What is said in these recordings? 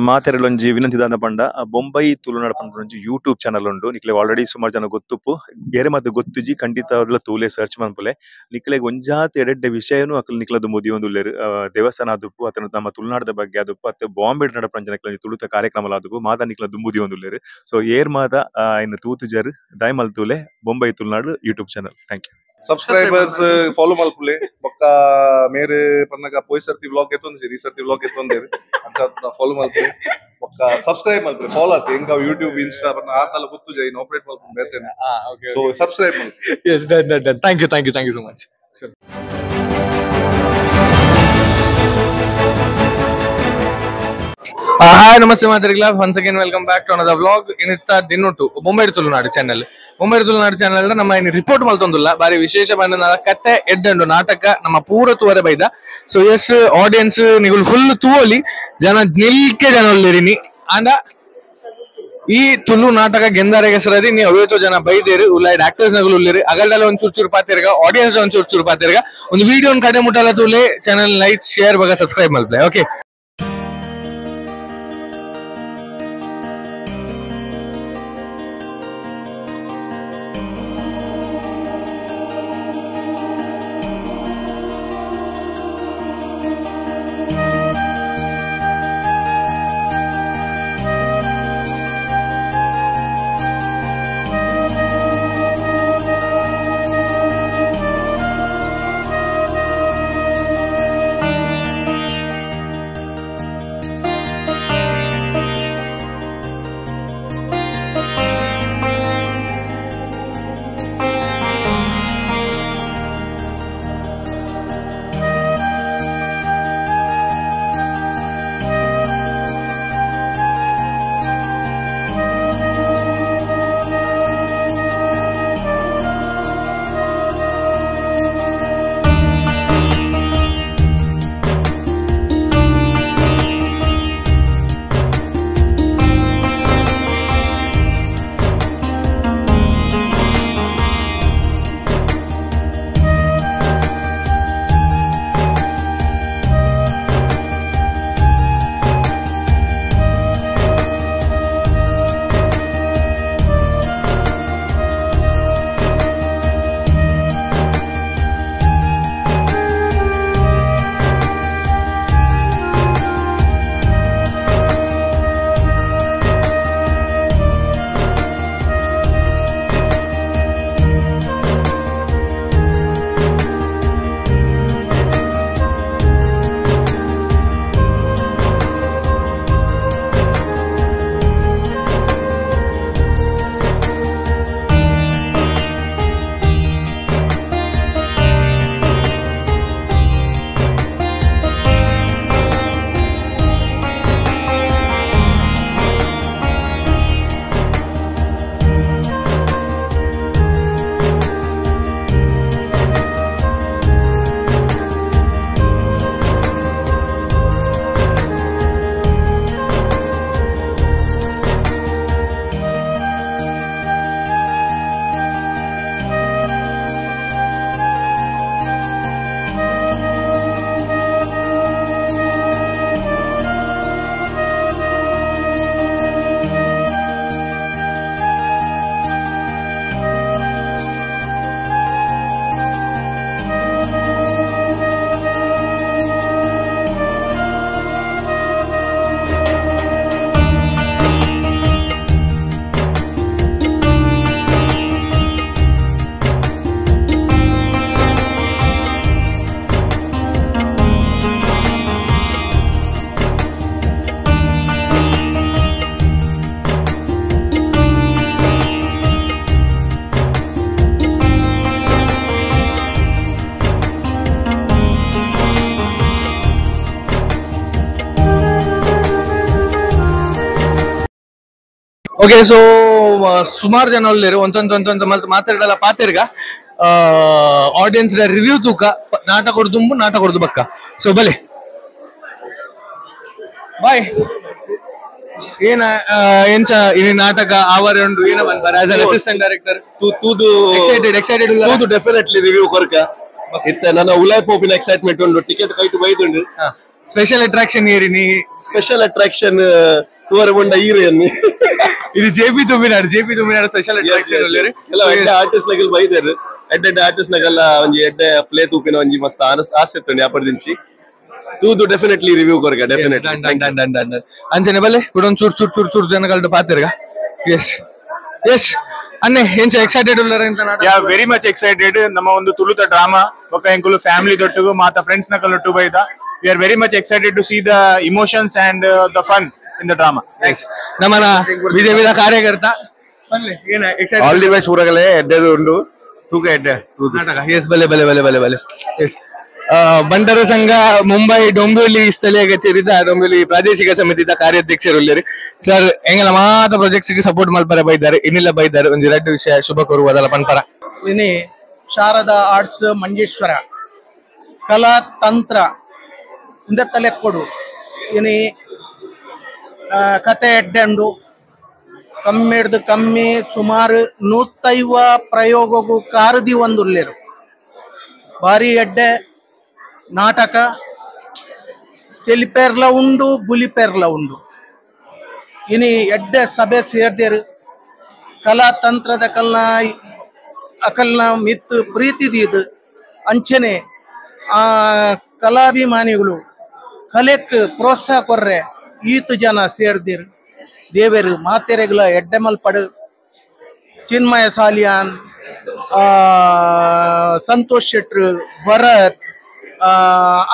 ಮಾತೆರಲೊಂಜಿ ವಿನಂತಿ ದಾದ ಪಂಡ ಬೊಂಬೈ ತುಳುನಾಡು ಪನ್ಪುನೊಂಜಿ ಯೂಟ್ಯೂಬ್ ಚಾನಲ್ ಉಂಡು. ನಿಕ್ಲೆ ಆಲ್ರೆಡಿ ಸುಮಾರು ಜನ ಗೊತ್ತುಪ್ಪು, ಬೇರೆ ಮಾತ ಗೊತ್ತುಜಿ ಖಂಡಿತ ತೂಲೆ ಸರ್ಚ್ ಮನ್ಪುಲೆ. ನಿಕ್ಲೆಗ್ ಒಂಜಾತ್ ಎಡೆಡ್ಡೆ ವಿಷಯನು ಅಕಲ್ ನಿಕ್ಲದು ಮುದಿಯೊಂದುಲ್ಲೆರ್. ದೇವಸ್ಥಾನ ಆದುಪ್ಪು ಅತನ ನಮ್ಮ ತುಳುನಾಡದ ಬಗ್ಗೆ ಆದುಪ್ಪು ಅತ್ತ ಬಾಂಬೆ ನಡಪುನ ಜನಕ್ಲೆ ತುಳುತ ಕಾರ್ಯಕ್ರಮ ಆದುಪ್ಪು ಮಾತ ನಿಕ್ಲ ದುಂಬುದಿಯೊಂದುಲ್ಲೆರ್. ಸೊ ಏರ್ ಮಾತ ಇನ್ನು ತೂತುಜರ್ ದಯಮಲ್ ತೂಲೆ Bombay Tulunadu YouTube channel. Thank you. Subscribers follow ಮಲ್ಪುಲೆ ಬೊಕ್ಕ ಮೇರೆ ಪನ್ನಗ ಪೋಯ್ ಸರ್ತಿ ವ್ಲಾಗ್ ಎತ್ತೊಂದು ಈ ಸರ್ತಿ ವ್ಲಾಗ್ ಎತ್ತೊಂದೇರು ಅಂಚ ಫಾಲೋ ಮಲ್ಪುಲೆ ಬೊಕ್ಕ ಸಬ್ಸ್ಕ್ರೈಬ್ ಮಲ್ಪುಲೆ ಫಾಲೋ ಆತಿ ಎಂಕ ಯೂಟ್ಯೂಬ್ ಇನ್ಸ್ಟಾ ಪನ್ನ ಆತಲ ಗೊತ್ತು ಜೈ ಆಪರೇಟ್ ಮಲ್ಪುಂಡು ಬೇತೇನೆ. ಸೊ ಸಬ್ಸ್ಕ್ರೈಬ್ ಮಲ್ಪುಲೆ. Yes, done done done. Thank you thank you thank you so much. Hi namaste ಮಾತರಿಗ್ಲ, once again welcome back to another vlog. ಇನ್ನಿತ್ತ ದಿನೊಟ್ಟು Bombay Tulunadu channel, Bombay Tulunadu channel ನಮ್ಮ ಇನ್ನು ರಿಪೋರ್ಟ್ ಮಲ್ತೊಂದುಲ್ಲ ಬಾರಿ ವಿಶೇಷ ಬಂದ ಕತೆ ಎಡ್ಡಂಡು ನಾಟಕ ನಮ್ಮ ಪೂರ ತೂವರೆ ಬೈದ. So S audience ನಿಗುಲ್ full ತೂವಲಿ ಜನ ನಿಲ್ಕೆ ಜನ ಉಲ್ಲೇರಿನಿ. ಅಂದ ಈ ತುಳು ನಾಟಕ ಗೆಂದಾರೆ ಹೆಸರದಿ ನೀವು ಅವೇತೋ ಜನ ಬೈದೇರು ಉಲ್ಲಾಯ್ಡ್ ಆಕ್ಟರ್ಸ್ ನಗುಲು ಉಲ್ಲೇರು ಅಗಲ್ಡಲ್ಲ ಒಂದ್ ಚೂರು ಚೂರು ಪಾತಿರ್ಗ ಆಡಿಯನ್ಸ್ ಒಂದ್ ಚೂರು ಚೂರು ಪಾತಿರ್ಗ. ಒಂದು ವಿಡಿಯೋ ಕಡೆ ಮುಟ್ಟಲ್ಲ ತೂಲೆ channel like share ಬಗ subscribe ಮಲ್ಪಲೆ. Okay okay so ಸುಮಾರು ಜನ ಉಲ್ಲೇರು ಒಂತೊಂದು ಮಲ್ತ್ ಮಾತಾಡಲ್ಲ ಪಾತಿರ್ಗ ಆಡಿಯನ್ಸ್ ರಿವ್ಯೂ ತೂಕ ನಾಟಕ ಕೊಡ್ದುಂಬು ನಾಟಕ ಕೊಡ್ದು ಬಕ್ಕ. ಸೊ ಬಲೆ ಬಾಯ್ ಏನ ಎಂಚ ಈ ನಾಟಕ ಆವರೆ ಉಂಡು ಏನ ಬಂದ as an assistant director ತೂದು ಎಕ್ಸೈಟೆಡ್ ಎಕ್ಸೈಟೆಡ್ ತೂದು ಡೆಫಿನೆಟ್ಲಿ ರಿವ್ಯೂ ಕೊರ್ಕ ಇತ್ತೆ ನನ್ನ ಉಲಾಯ್ ಪೋಪಿನ ಎಕ್ಸೈಟ್ಮೆಂಟ್ ಉಂಡು ಟಿಕೆಟ್ ಕೈಟ್ ಬೈದುಂಡು. Special attraction ಏರಿನಿ special attraction ತೂವರೆ ಬೊಂಡ ಈರು ಎನ್ನಿ ಇದು JP Thumbinad JP Thumbinad special attraction ಉಲ್ಲೇರಿ ಎಲ್ಲ ಎಡ್ಡೆ ಆರ್ಟಿಸ್ಟ್ ನಗಲ್ ಬೈದೇರು ಎಡ್ಡೆ ಎಡ್ಡೆ ಆರ್ಟಿಸ್ಟ್ ನಗಲ್ಲ ಒಂಜಿ ಎಡ್ಡೆ ಪ್ಲೇ ತೂಪಿನ ಒಂಜಿ ಮಸ್ತ್ ಆಸೆ ಇತ್ತುಂಡು ಯಾಪರ್ದಿಂಚಿ ತೂದು ಡೆಫಿನೆಟ್ಲಿ ರಿವ್ಯೂ ಕೊರ್ಗ definitely done done done done ಅಂಚನೆ ಬಲ್ಲೆ ಕುಡೊಂದು ಚೂರ್ ಚೂರ್ ಚೂರ್ ಚೂರ್ ಜನಗಳದ್ದು ಪಾತಿರ್ಗ ಎಸ್ ಎಸ್ ಅನ್ನೆ ಎಂಚ ಎಕ್ಸೈಟೆಡ್ ಉಲ್ಲರ ಅಂತ ನಾಟಕ yeah very much excited ನಮ್ಮ ಒಂದು ತುಳುತ ಡ್ರಾಮಾ ಬೊಕ್ಕ ಎಂಕುಲು ಫ್ಯಾಮಿಲಿ ದೊಟ್ಟುಗು ಮಾತ ಫ್ರೆಂಡ್ಸ್ ನಕಲೊಟ್ಟು ಬೈದ we are very much excited to see the emotions and the fun in the drama. ನಮ್ಮನ ಬಿಜೆಪಿದ ಕಾರ್ಯಕರ್ತ ಬನ್ನಿ ಏನ excited all the best ಊರಗಲೇ ಎಡ್ಡೆದು ಉಂಡು ತೂಕ ಎಡ್ಡೆ ನಾಟಕ ಎಸ್ ಬಲೆ ಬಲೆ ಬಲೆ ಬಲೆ ಬಲೆ ಎಸ್ ಬಂಟರ ಸಂಘ ಮುಂಬೈ ಡೊಂಬಿವಲಿ ಸ್ಥಳೀಯ ಕಚೇರಿದ ಡೊಂಬಿವಲಿ ಪ್ರಾದೇಶಿಕ ಸಮಿತಿದ ಕಾರ್ಯಾಧ್ಯಕ್ಷರು ಉಲ್ಲೇರಿ ಸರ್ ಎಂಗಲ ಮಾತ ಪ್ರಾಜೆಕ್ಟ್ಸ್ ಗೆ ಸಪೋರ್ಟ್ ಮಲ್ಪರೆ ಬೈದಾರೆ ಇನ್ನಿಲ್ಲ ಬೈದಾರೆ ಒಂಜಿ ರಡ್ಡು ವಿಷಯ ಶುಭ ಕೋರುವುದಲ್ಲ ಪನ್ಪರ ಇನಿ ಶಾರದಾ ಆರ್ಟ್ಸ್ ಮಂಜೇಶ್ವರ ಕಲಾ ತಂತ್ರ ಇಂದ ತಲೆ ಕೊಡು ಇನಿ ಕತೆ ಎಡ್ಡೆಂಡು ಕಮ್ಮಿ ಹಿಡ್ದು ಕಮ್ಮಿ ಸುಮಾರು 150 ಪ್ರಯೋಗಕ್ಕೂ ಕಾರದಿ ಒಂದುಲ್ಲೇರು ಭಾರಿ ಎಡ್ಡೆ ನಾಟಕ ತೆಲಿಪೇರ್ಲ ಉಂಡು ಬುಲಿಪೇರ್ಲ ಉಂಡು ಇನಿ ಎಡ್ಡೆ ಸಭೆ ಸೇರ್ದೇರು ಕಲಾತಂತ್ರದ ಕಲ್ನ ಅಕಲ್ನ ಮಿತ್ತು ಪ್ರೀತಿ ದೀದು ಅಂಚನೆ ಆ ಕಲಾಭಿಮಾನಿಗಳು ಕಲೆಕ್ ಪ್ರೋತ್ಸಾಹ ಕೊರ್ರೆ ಈತು ಜನ ಸೇರ್ದಿರು ದೇವರು ಮಾತೆರೆಗಳ ಎಡ್ಡೆ ಮಲ್ಪಡು ಚಿನ್ಮಯ ಸಾಲಿಯಾನ್ ಸಂತೋಷ್ ಶೆಟ್ರು ಭರತ್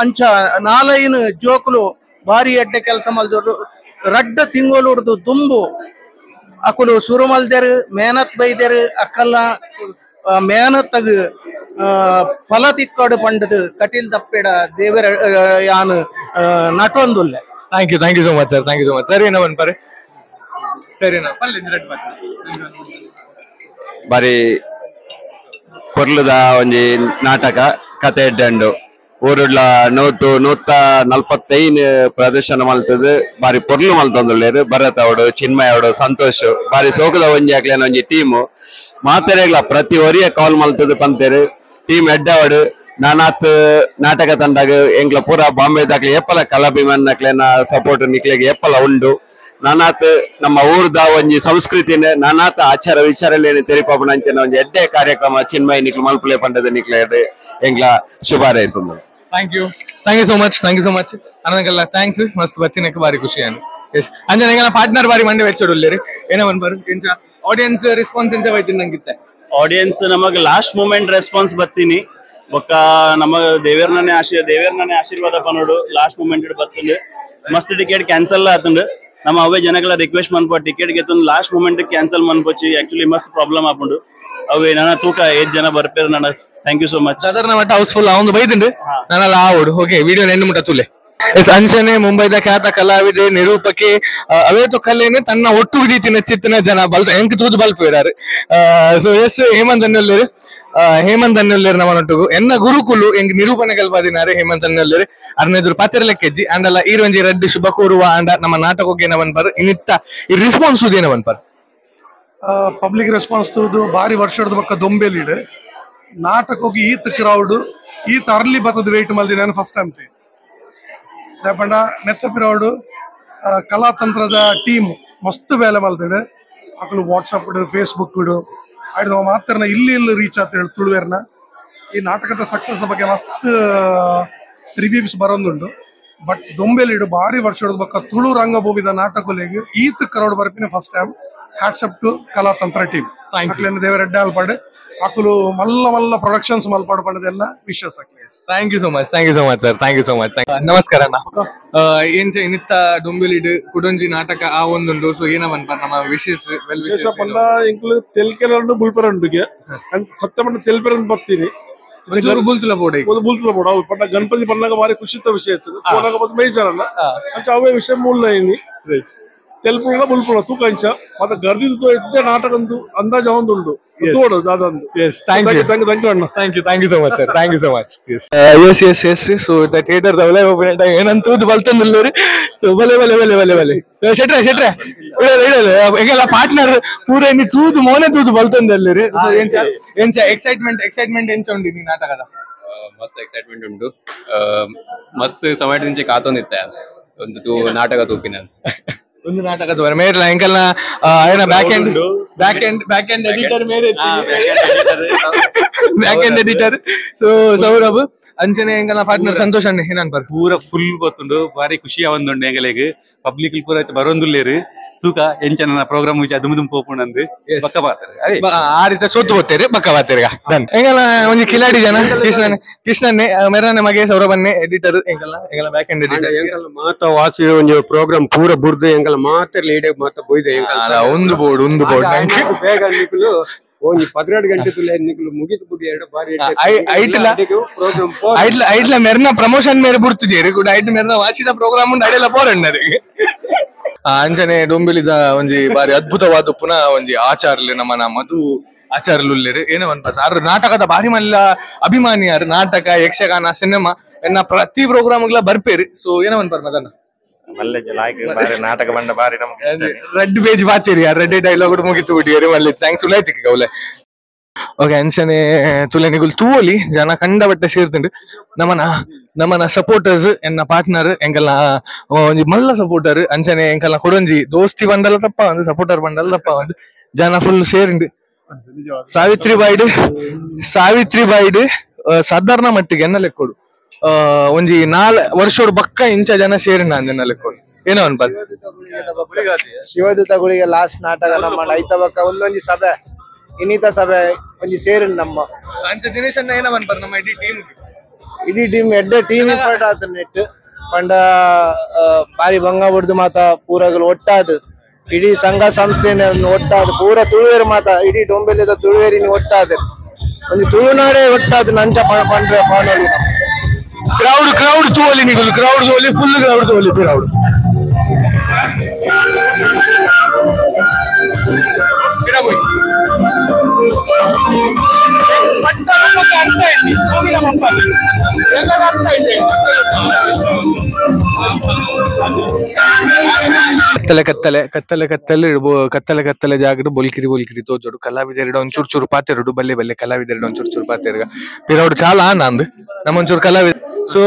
ಅಂಚ ನಾಲೈನು ಜೋಕುಲು ಭಾರಿ ಎಡ್ಡೆ ಕೆಲಸ ಮಲ್ದೋರು ರಡ್ಡ ತಿಂಗೊಲುಡ್ದು ದುಂಬು ಅಕುಲು ಸುರು ಮಲ್ದೇರು ಮೇಹನತ್ ಬೈದೇರು ಅಕ್ಕಲ್ಲ ಮೇಹನತ್ತಗ್ ಫಲ ತಿಕ್ಕಾಡು ಪಂಡದು ಕಟೀಲ್ ದಪ್ಪೆಡ ದೇವರ ಯಾನು ನಟೊಂದುಲ್ಲೆ. Thank you thank you so much sir, thank you so much. ಸರಿ ಏನೋ ಪನ್ಪರೆ ಸರಿನಾ ಬಾರಿ ಪೊರ್ಲುದ ಒಂಜಿ ನಾಟಕ ಕತೆ ಎಡ್ಡೆಂಡು ಊರುಡ್ಲ 145 ಪ್ರದರ್ಶನ ಮಲ್ತದು ಬಾರಿ ಪೊರ್ಲು ಮಲ್ತೊಂದುಲ್ಲೇರು ಭರತ್ ಅವಡು ಚಿನ್ಮಯ ಅವಡು ಸಂತೋಷ್ ಬಾರಿ ಸೋಕದ ಒಂಜಿ ಅಕ್ಲೇನ ಒಂಜಿ ಟೀಮು ಮಾತೆರೆಗ್ಲ ಪ್ರತಿ ಒರಿಯ ಕಾಲ್ ಮಲ್ತದು ಪಂತೇರು ಟೀಮ್ ಎಡ್ಡವಡು ನಾನಾತ್ ನಾಟಕ ತಂಡಾಗ ಎಂಗ್ಲ ಪೂರ ಬಾಂಬೆ ದಾಕ್ಲೆ ಏಪಲ ಕಲಾಭಿಮಾನಕ್ಲೇನ ಸಪೋರ್ಟ್ ನಿಕ್ಲೆಗ್ ಏಪಲ ಉಂಡು ನಾನಾತ್ ನಮ್ಮ ಊರ್ದ ಒಂಜಿ ಸಂಸ್ಕೃತಿನ ನಾನಾತ್ ಆಚಾರ ವಿಚಾರಲೇನು ತೆರಿಪಾಪುನ ಅಂಚಿನ ಒಂಜಿ ಎಡ್ಡೆ ಕಾರ್ಯಕ್ರಮ ಚಿನ್ಮಯ ನಿಕ್ಲು ಮಲ್ಪುಲೆ ಪಂಡದ ನಿಕ್ಲೆ ಎಂಗ್ಲ ಶುಭಾರೈಸುಂಡು. Thank you thank you so much, thank you so much ಅಣ್ಣಗೆಲ್ಲ thanks ಮಸ್ತ್ ಬತ್ತಿನಕ್ಕೆ ಬಾರಿ ಖುಷಿ ಅನ್ನು. ಎಸ್ ಅಂಜನ ಎಂಗಲ ಪಾರ್ಟ್ನರ್ ಬಾರಿ ಮಂಡೆ ವೆಚ್ಚೊಡುಲ್ಲೇರಿ ಏನೋ ಪನ್ಪರು ಎಂಚ ಆಡಿಯನ್ಸ್ ರೆಸ್ಪಾನ್ಸ್ ಎಂಚ ಬೈತಿನ ನಂಗಿತ್ತೆ ಆಡಿಯನ್ಸ್ ನಮಗ್ last moment response ಬತ್ತೀನಿ ಬೊಕ್ಕ ನಮಗ ದೇವೇರ್ನೇ ಆಶೀರ್ವಾದ ಪನೋಡು ಲಾಸ್ಟ್ ಮೂಮೆಂಟ್ ಬತ್ತುಂಡು ಮಸ್ತ್ ಟಿಕೆಟ್ ಕ್ಯಾನ್ಸಲ್ ಆತುಂಡು ನಮ್ಮ ಅವೇ ಜನಗಳ ರಿಕ್ವೆಸ್ಟ್ ಮನ್ಪ ಟಿಕೆಟ್ ಗೆತ್ತೊಂದು last moment cancel ಮನ್ಪೊಚ್ಚಿ actually ಮಸ್ತ್ ಪ್ರಾಬ್ಲಮ್ ಆಪುಂಡು ಅವೇ ನನ್ನ ತೂಕ 8 ಜನ ಬರ್ಪೇರು ನನ್ನ. Thank you so much. ಸಾಧಾರಣ ಮಟ್ಟ ಹೌಸ್ಫುಲ್ ಅವನು ಬೈದುಂಡು ನಾನಲ್ಲ ಆವೋಡು ಓಕೆ ವಿಡಿಯೋ ನೆಂಡು ಮುಟ್ಟ ತುಲೆ. ಎಸ್ ಅಂಚನೆ ಮುಂಬೈದ ಖ್ಯಾತ ಕಲಾವಿದೆ ನಿರೂಪಕಿ ಅವೇತು ಕಲೆನೆ ತನ್ನ ಒಟ್ಟು ರೀತಿನ ಚಿತ್ತಿನ ಜನ ಬಲ್ ಎಂಕ್ ತೂದು ಬಲ್ಪೇರಾರು. ಸೊ ಎಸ್ ಹೇಮಂತ್ ಅನ್ನೊಲ್ಲೇರು ಹೇಮಂತ್ ಅನ್ನೊಲ್ಲೇರು ನಮ್ಮನೊಟ್ಟುಗು ಎನ್ನ ಗುರುಕುಲು ಎಂಕ್ ನಿರೂಪಣೆ ಕಲ್ಪಾದಿನಾರು ಹೇಮಂತ್ ಅನ್ನೊಲ್ಲೇರು ಅರ್ನೆದುರು ಪಾತಿರಲೆ ಕೆಜ್ಜಿ ಅಂಡಲ್ಲ ಈರೊಂಜಿ ರಡ್ಡು ಶುಭ ಕೋರುವ ಅಂಡ ನಮ್ಮ ನಾಟಕಕ್ಕೆ ಏನ ಪನ್ಪರು ಇನ್ನಿತ್ತ ಈ ರೆಸ್ಪಾನ್ಸ್ ಏನ ಪನ್ಪರು ಪಬ್ಲಿಕ್ ರೆಸ್ಪಾನ್ಸ್ ತೂದು ಬಾರಿ ವರ್ಷದ ಬಕ್ಕ ದೊಂಬೆಲಿಡು ನಾಟಕೋಗಿ ಈತ್ ಕ್ರೌಡ್ ಈತ್ ಅರ್ಲಿ ಬತ್ತದ ವೇಟ್ ಮಲ್ದಿ ನಾನು ಫಸ್ಟ್ ಟೈಮ್ ದಾಪಂಡ ನೆತ್ತ ಪಿರೌಡ್ ಕಲಾತಂತ್ರದ ಟೀಮ್ ಮಸ್ತ್ ಬೇಲೆ ಮಲ್ದಿಡು ಅಕಲು ವಾಟ್ಸಪ್ ಫೇಸ್ಬುಕ್ ಆಯ್ತು ಮಾತ್ರನ ಇಲ್ಲಿ ಇಲ್ಲಿ ರೀಚ್ ಆತ ಹೇಳಿ ತುಳುವೇರ್ನ ಈ ನಾಟಕದ ಸಕ್ಸಸ್ ಬಗ್ಗೆ ಮಸ್ತ್ ರಿವ್ಯೂಸ್ ಬರೋದುಂಟು. ಬಟ್ ದೊಂಬೆಲಿಡು ಬಾರಿ ವರ್ಷದ ಬಕ್ಕ ತುಳು ರಂಗಭೂಮಿದ ನಾಟಕಲಿಗೆ ಈತ್ ಕ್ರೌಡ್ ಬರ್ಪಿನ first time. Hats up to Kalatantra team. ಅಕ್ಲೇನ ದೇವರೆಡ್ಡೆ ಅಲ್ಪಾಡು ಅಕುಲು ಮಲ್ಲ ಮಲ್ಲ ಪ್ರೊಡಕ್ಷನ್ಸ್ ಮಲ್ಪಾಡು ಪಂಡದೆಲ್ಲ ವಿಶಸ್ ಅಕ್ಲೆ. Thank you so much, thank you so much sir, thank you so much. ನಮಸ್ಕಾರ ಅಣ್ಣ. ಏನ್ಚ ಇನ್ನಿತ್ತ ಡೊಂಬಿಲಿಡ್ ಕುಡೊಂಜಿ ನಾಟಕ ಆ ಒಂದುಂಡು ಸೊ ಏನ ಪನ್ಪ ನಮ್ಮ wishes well wishes ಪಂಡ ಎಂಕುಲು ತೆಲ್ಕೆಲಂಡು ಬುಲ್ಪರಂಡುಗೆ ಸತ್ಯ ಪಂಡ ತೆಲ್ಪೆರಂದು ಬರ್ತೀನಿ ಬುಲ್ತುಲ ಬೋಡ ಬುಲ್ತುಲ ಬೋಡ ಅವು ಪಂಡ ಗಣಪತಿ ಪನ್ನಾಗ ಬಾರಿ ಖುಷಿತ ವಿಷಯ ಇರ್ತದೆ ಪೋನಾಗ ಬಂದು ಮೇಜರಲ್ಲ ಅಂಚ ಅವೇ ವಿಷಯ ಮೂಲ ಇನಿ ತೆಲ್ಪುಳ ಬುಲ್ಪುಳ ತೂಕ ಅಂಚ ಮತ್ತೆ ಗರ್ದಿದ್ದು ಎಡ್ಡೆ ನಾಟಕ ಒಂದು ಅಂದಾಜ ಒಂದುಂಡು ತೋಡು ದಾದಂದು. Yes, thank you. Thank you, thank you, Anna. Thank you, thank you so much, sir. Thank you so much. Yes, yes, yes, yes. So the theater ದವಲೆ open time ಏನಂತೂ ಬಲ್ತಂದಿಲ್ಲರಿ. ಬಲೆ ಬಲೆ ಬಲೆ ಬಲೆ ಬಲೆ ಶೆಟ್ರೆ ಶೆಟ್ರೆ ಇಡಲ್ಲ ಇಡಲ್ಲ ಎಂಗೆಲ್ಲ ಪಾರ್ಟ್ನರ್ ಪೂರ ಎನ್ನಿ ತೂದು ಮೋನೆ ತೂದು ಬಲ್ತಂದಲ್ಲಿರಿ. ಸೊ ಎಂಚ ಎಂಚ ಎಕ್ಸೈಟ್ಮೆಂಟ್ ಎಕ್ಸೈಟ್ಮೆಂಟ್ ಎಂಚ ಉಂಡು ನೀ ನಾಟಕದ? ಮಸ್ತ್ ಎಕ್ಸೈಟ್ಮೆಂಟ್ ಉಂಟು. ಮಸ್ತ್ ಸಮಯದಿಂದ ಕಾತೊಂದಿತ್ತೆ ಒಂದು ನಾಟಕ ತೂಪಿನ ಒಂದು ನಾಟಕ ತೂವರೆ ಮೇರ್ಲ ಎಂಕಲ್ನ ಏನ back end back end back end editor ಮೇರೆ back end editor so Saurabh ಅಂಚನೆ ಎಂಕಲ್ನ ಪಾರ್ಟ್ನರ್ ಸಂತೋಷ್ ಅಣ್ಣೆ ಏನನ್ ಪರ್ ಪೂರ ಫುಲ್ ಗೊತ್ತುಂಡು ಬಾರಿ ಖುಷಿ ಆವೊಂದುಂಡು ಎಂಗಲೆಗ್ ಪಬ್ಲಿಕ್ ಪೂರ ಬರೊಂದುಲ್ಲೇರು ತೂಕ ಎಂಚನ ಪ್ರೋಗ್ರಾಮ್ ದುಮು ದುಮು ಪೋಪುಂಡು ಬಕ್ಕ ಬಾತಾರೆ ಆ ರೀತಿ ಸೋತು ಹೋಗ್ತೇರಿ ಬಕ್ಕ ಬಾತೇರಿ ಎಂಗಲ ಒಂಜಿ ಕಿಲಾಡಿ ಜನ ಕೃಷ್ಣನೆ ಕೃಷ್ಣನ್ನೇ ಮೆರನೆ ಮಗೆ ಸೌರಭನ್ನೆ ಎಡಿಟರ್ ಎಂಕಲ್ನ ಎಂಕಲ್ನ back end editor ಎಂಕಲ್ನ ಮಾತ ವಾಸಿ ಒಂಜಿ ಪ್ರೋಗ್ರಾಮ್ ಪೂರ ಬುರ್ದು ಎಂಕಲ್ನ ಮಾತ ಲೀಡ್ ಮಾತ ಬೊಯ್ದೆ ಎಂಕಲ್ನ ಒಂದು ಬೋರ್ಡ್ ಒಂದು ಬೋರ್ಡ್ ಬೇಗ ನಿಕುಲು ಒಂಜಿ 12 ಗಂಟೆ ತುಲೆ ನಿಕುಲು ಮುಗಿತು ಬುಡಿ ಎರಡು ಬಾರಿ ಐಟ್ಲ ಪ್ರೋಗ್ರಾಮ್ ಐಟ್ಲ ಐಟ್ಲ ಮೆರ್ನ ಪ್ರಮೋಷನ್ ಮೇರೆ ಬುಡ್ತಿದ್ದೀರಿ ಕೂಡ ಐಟ್ ಮೆರ್ನ ವಾಸಿದ ಪ್ರೋಗ್ರಾಮ್ ಉಂಡು ಅಡೆಲ್ಲ ಪೋರಣ್ಣರಿಗೆ. ಅಂಚನೆ ಡೊಂಬಿಲಿದ ಒಂಜಿ ಬಾರಿ ಅದ್ಭುತವಾದ ಪುನಃ ಒಂಜಿ ಆಚಾರ್ಲೆ ನಮ್ಮನ ಮಧು ಆಚಾರ್ಲುಲ್ಲೇರು ಏನೋ ಅನ್ಪ ಸಾರ್ ನಾಟಕದ ಬಾರಿ ಮಲ್ಲ ಅಭಿಮಾನಿ ಯಾರು ನಾಟಕ ಯಕ್ಷಗಾನ ಸಿನಿಮಾ ಎನ್ನ ಪ್ರತಿ ಪ್ರೋಗ್ರಾಮ್ಗಳ ಬರ್ಪೇರಿ. ಸೊ ಏನೋ ಅನ್ಪಾರ್ ಮದನ ನಾಟಕ ಬಂಡ ಬಾರಿ ನಮ್ಗೆ ರೆಡ್ ಪೇಜ್ ಬಾತೀರಿ ರೆಡ್ ಡೈಲಾಗ್ ಮುಗಿತು ಬಿಟ್ಟಿರಿ ಮಲ್ಲೆ thanks ಉಲಾಯ್ತಿಕ್ ಗೌಲೆ. ಓಕೆ ಅಂಚನೆ ತುಲೆ ನಿಗುಲ್ ತೂವಲಿ ಜನ ಕಂಡ ಬಟ್ಟೆ ಸೇರ್ತುಂಡು ನಮನ ನಮನ ಸಪೋರ್ಟರ್ಸ್ ಎನ್ನ ಪಾರ್ಟ್ನರ್ ಎಂಕಲ್ನ ಒಂಜಿ ಮಲ್ಲ ಸಪೋರ್ಟರ್ ಅಂಚನೆ ಎಂಕಲ್ನ ಕೊಡೊಂಜಿ ದೋಸ್ತಿ ಬಂಡಲ ತಪ್ಪ ಒಂದು ಸಪೋರ್ಟರ್ ಬಂಡಲ ತಪ್ಪ ಒಂದು ಜನ ಫುಲ್ ಸೇರಿಂಡು. ಸಾವಿತ್ರಿ ಬಾಯ್ಡ್ ಸಾವಿತ್ರಿ ಬಾಯ್ಡ್ ಸಾಧಾರಣ ಮಟ್ಟಿಗೆ ಎನ್ನ ಲೆಕ್ಕೋಡು ಒಂಜಿ 4 ವರ್ಷೋಡು ಬಕ್ಕ ಇಂಚ ಜನ ಸೇರಿಂಡ ಅಂದೆನ್ನ ಲೆಕ್ಕೋಡು ಏನೋ ಅನ್ಪಾರ್ ಶಿವದೂತ ಗುಳಿಗೆ ಲಾಸ್ಟ್ ನಾಟಕ ನಮ್ಮ ಐತ ಬಕ್ಕ ಒಂದೊಂಜಿ ಸಭೆ ಇನ್ನಿತ ಸಭೆ ಒಂಜಿ ಸೇರಿಂಡು ನಮ್ಮ ಅಂಚ ದಿನೇಶ್ ಅಣ್ಣ ಏನೋ ಅನ್ಪಾರ್ ನಮ್ಮ ಇಡೀ ಟೀಮ್ ಇಡೀ ಟೀಮ್ ಎಡ್ಡೆ ಟೀಮ್ ಎಫರ್ಟ್ ಆತ ನೆಟ್ ಪಂಡ ಬಾರಿ ಬಂಗ ಬುಡ್ದು ಮಾತ ಪೂರಗಳು ಒಟ್ಟಾದು ಇಡೀ ಸಂಘ ಸಂಸ್ಥೆ ಒಟ್ಟಾದ ಪೂರ ತುಳುವೇರು ಮಾತ ಇಡೀ ಡೊಂಬೆಲಿದ ತುಳುವೇರಿನ ಒಟ್ಟಾದ ಒಂಜಿ ತುಳುನಾಡೇ ಒಟ್ಟಾದ ನಂಚ ಪಂಡ್ರೆ ಪಾನೋಲಿ ಕ್ರೌಡ್ ಕ್ರೌಡ್ ತೂವಲಿ ನಿಗುಲು ಕ್ರೌಡ್ ತೂವಲಿ ಫುಲ್ ಕ್ರೌಡ್ ತೂವಲಿ ಕ್ರೌಡ್ ಕತ್ತಲೆ ಕತ್ತಲೆ ಕತ್ತಲೆ ಕತ್ತಲೆ ಕತ್ತಲೆ ಕತ್ತಲೆ ಜಾಗಡು ಬೊಲ್ಕಿರಿ ಬೊಲ್ಕಿರಿ ತೋಜೋಡು ಕಲಾವಿದೆರಡು ಒಂಚೂರು ಚೂರು ಪಾತೆರಡು ಬಲ್ಲೆ ಬಲ್ಲೆ ಕಲಾವಿದೆರಡು ಒಂಚೂರು ಚೂರು ಪಾತೆರ್ಗ ಪಿರೌಡು ಚಾಲ ಆನಂದ್ ನಮ್ಮೊಂಚೂರು ಕಲಾವಿದ. So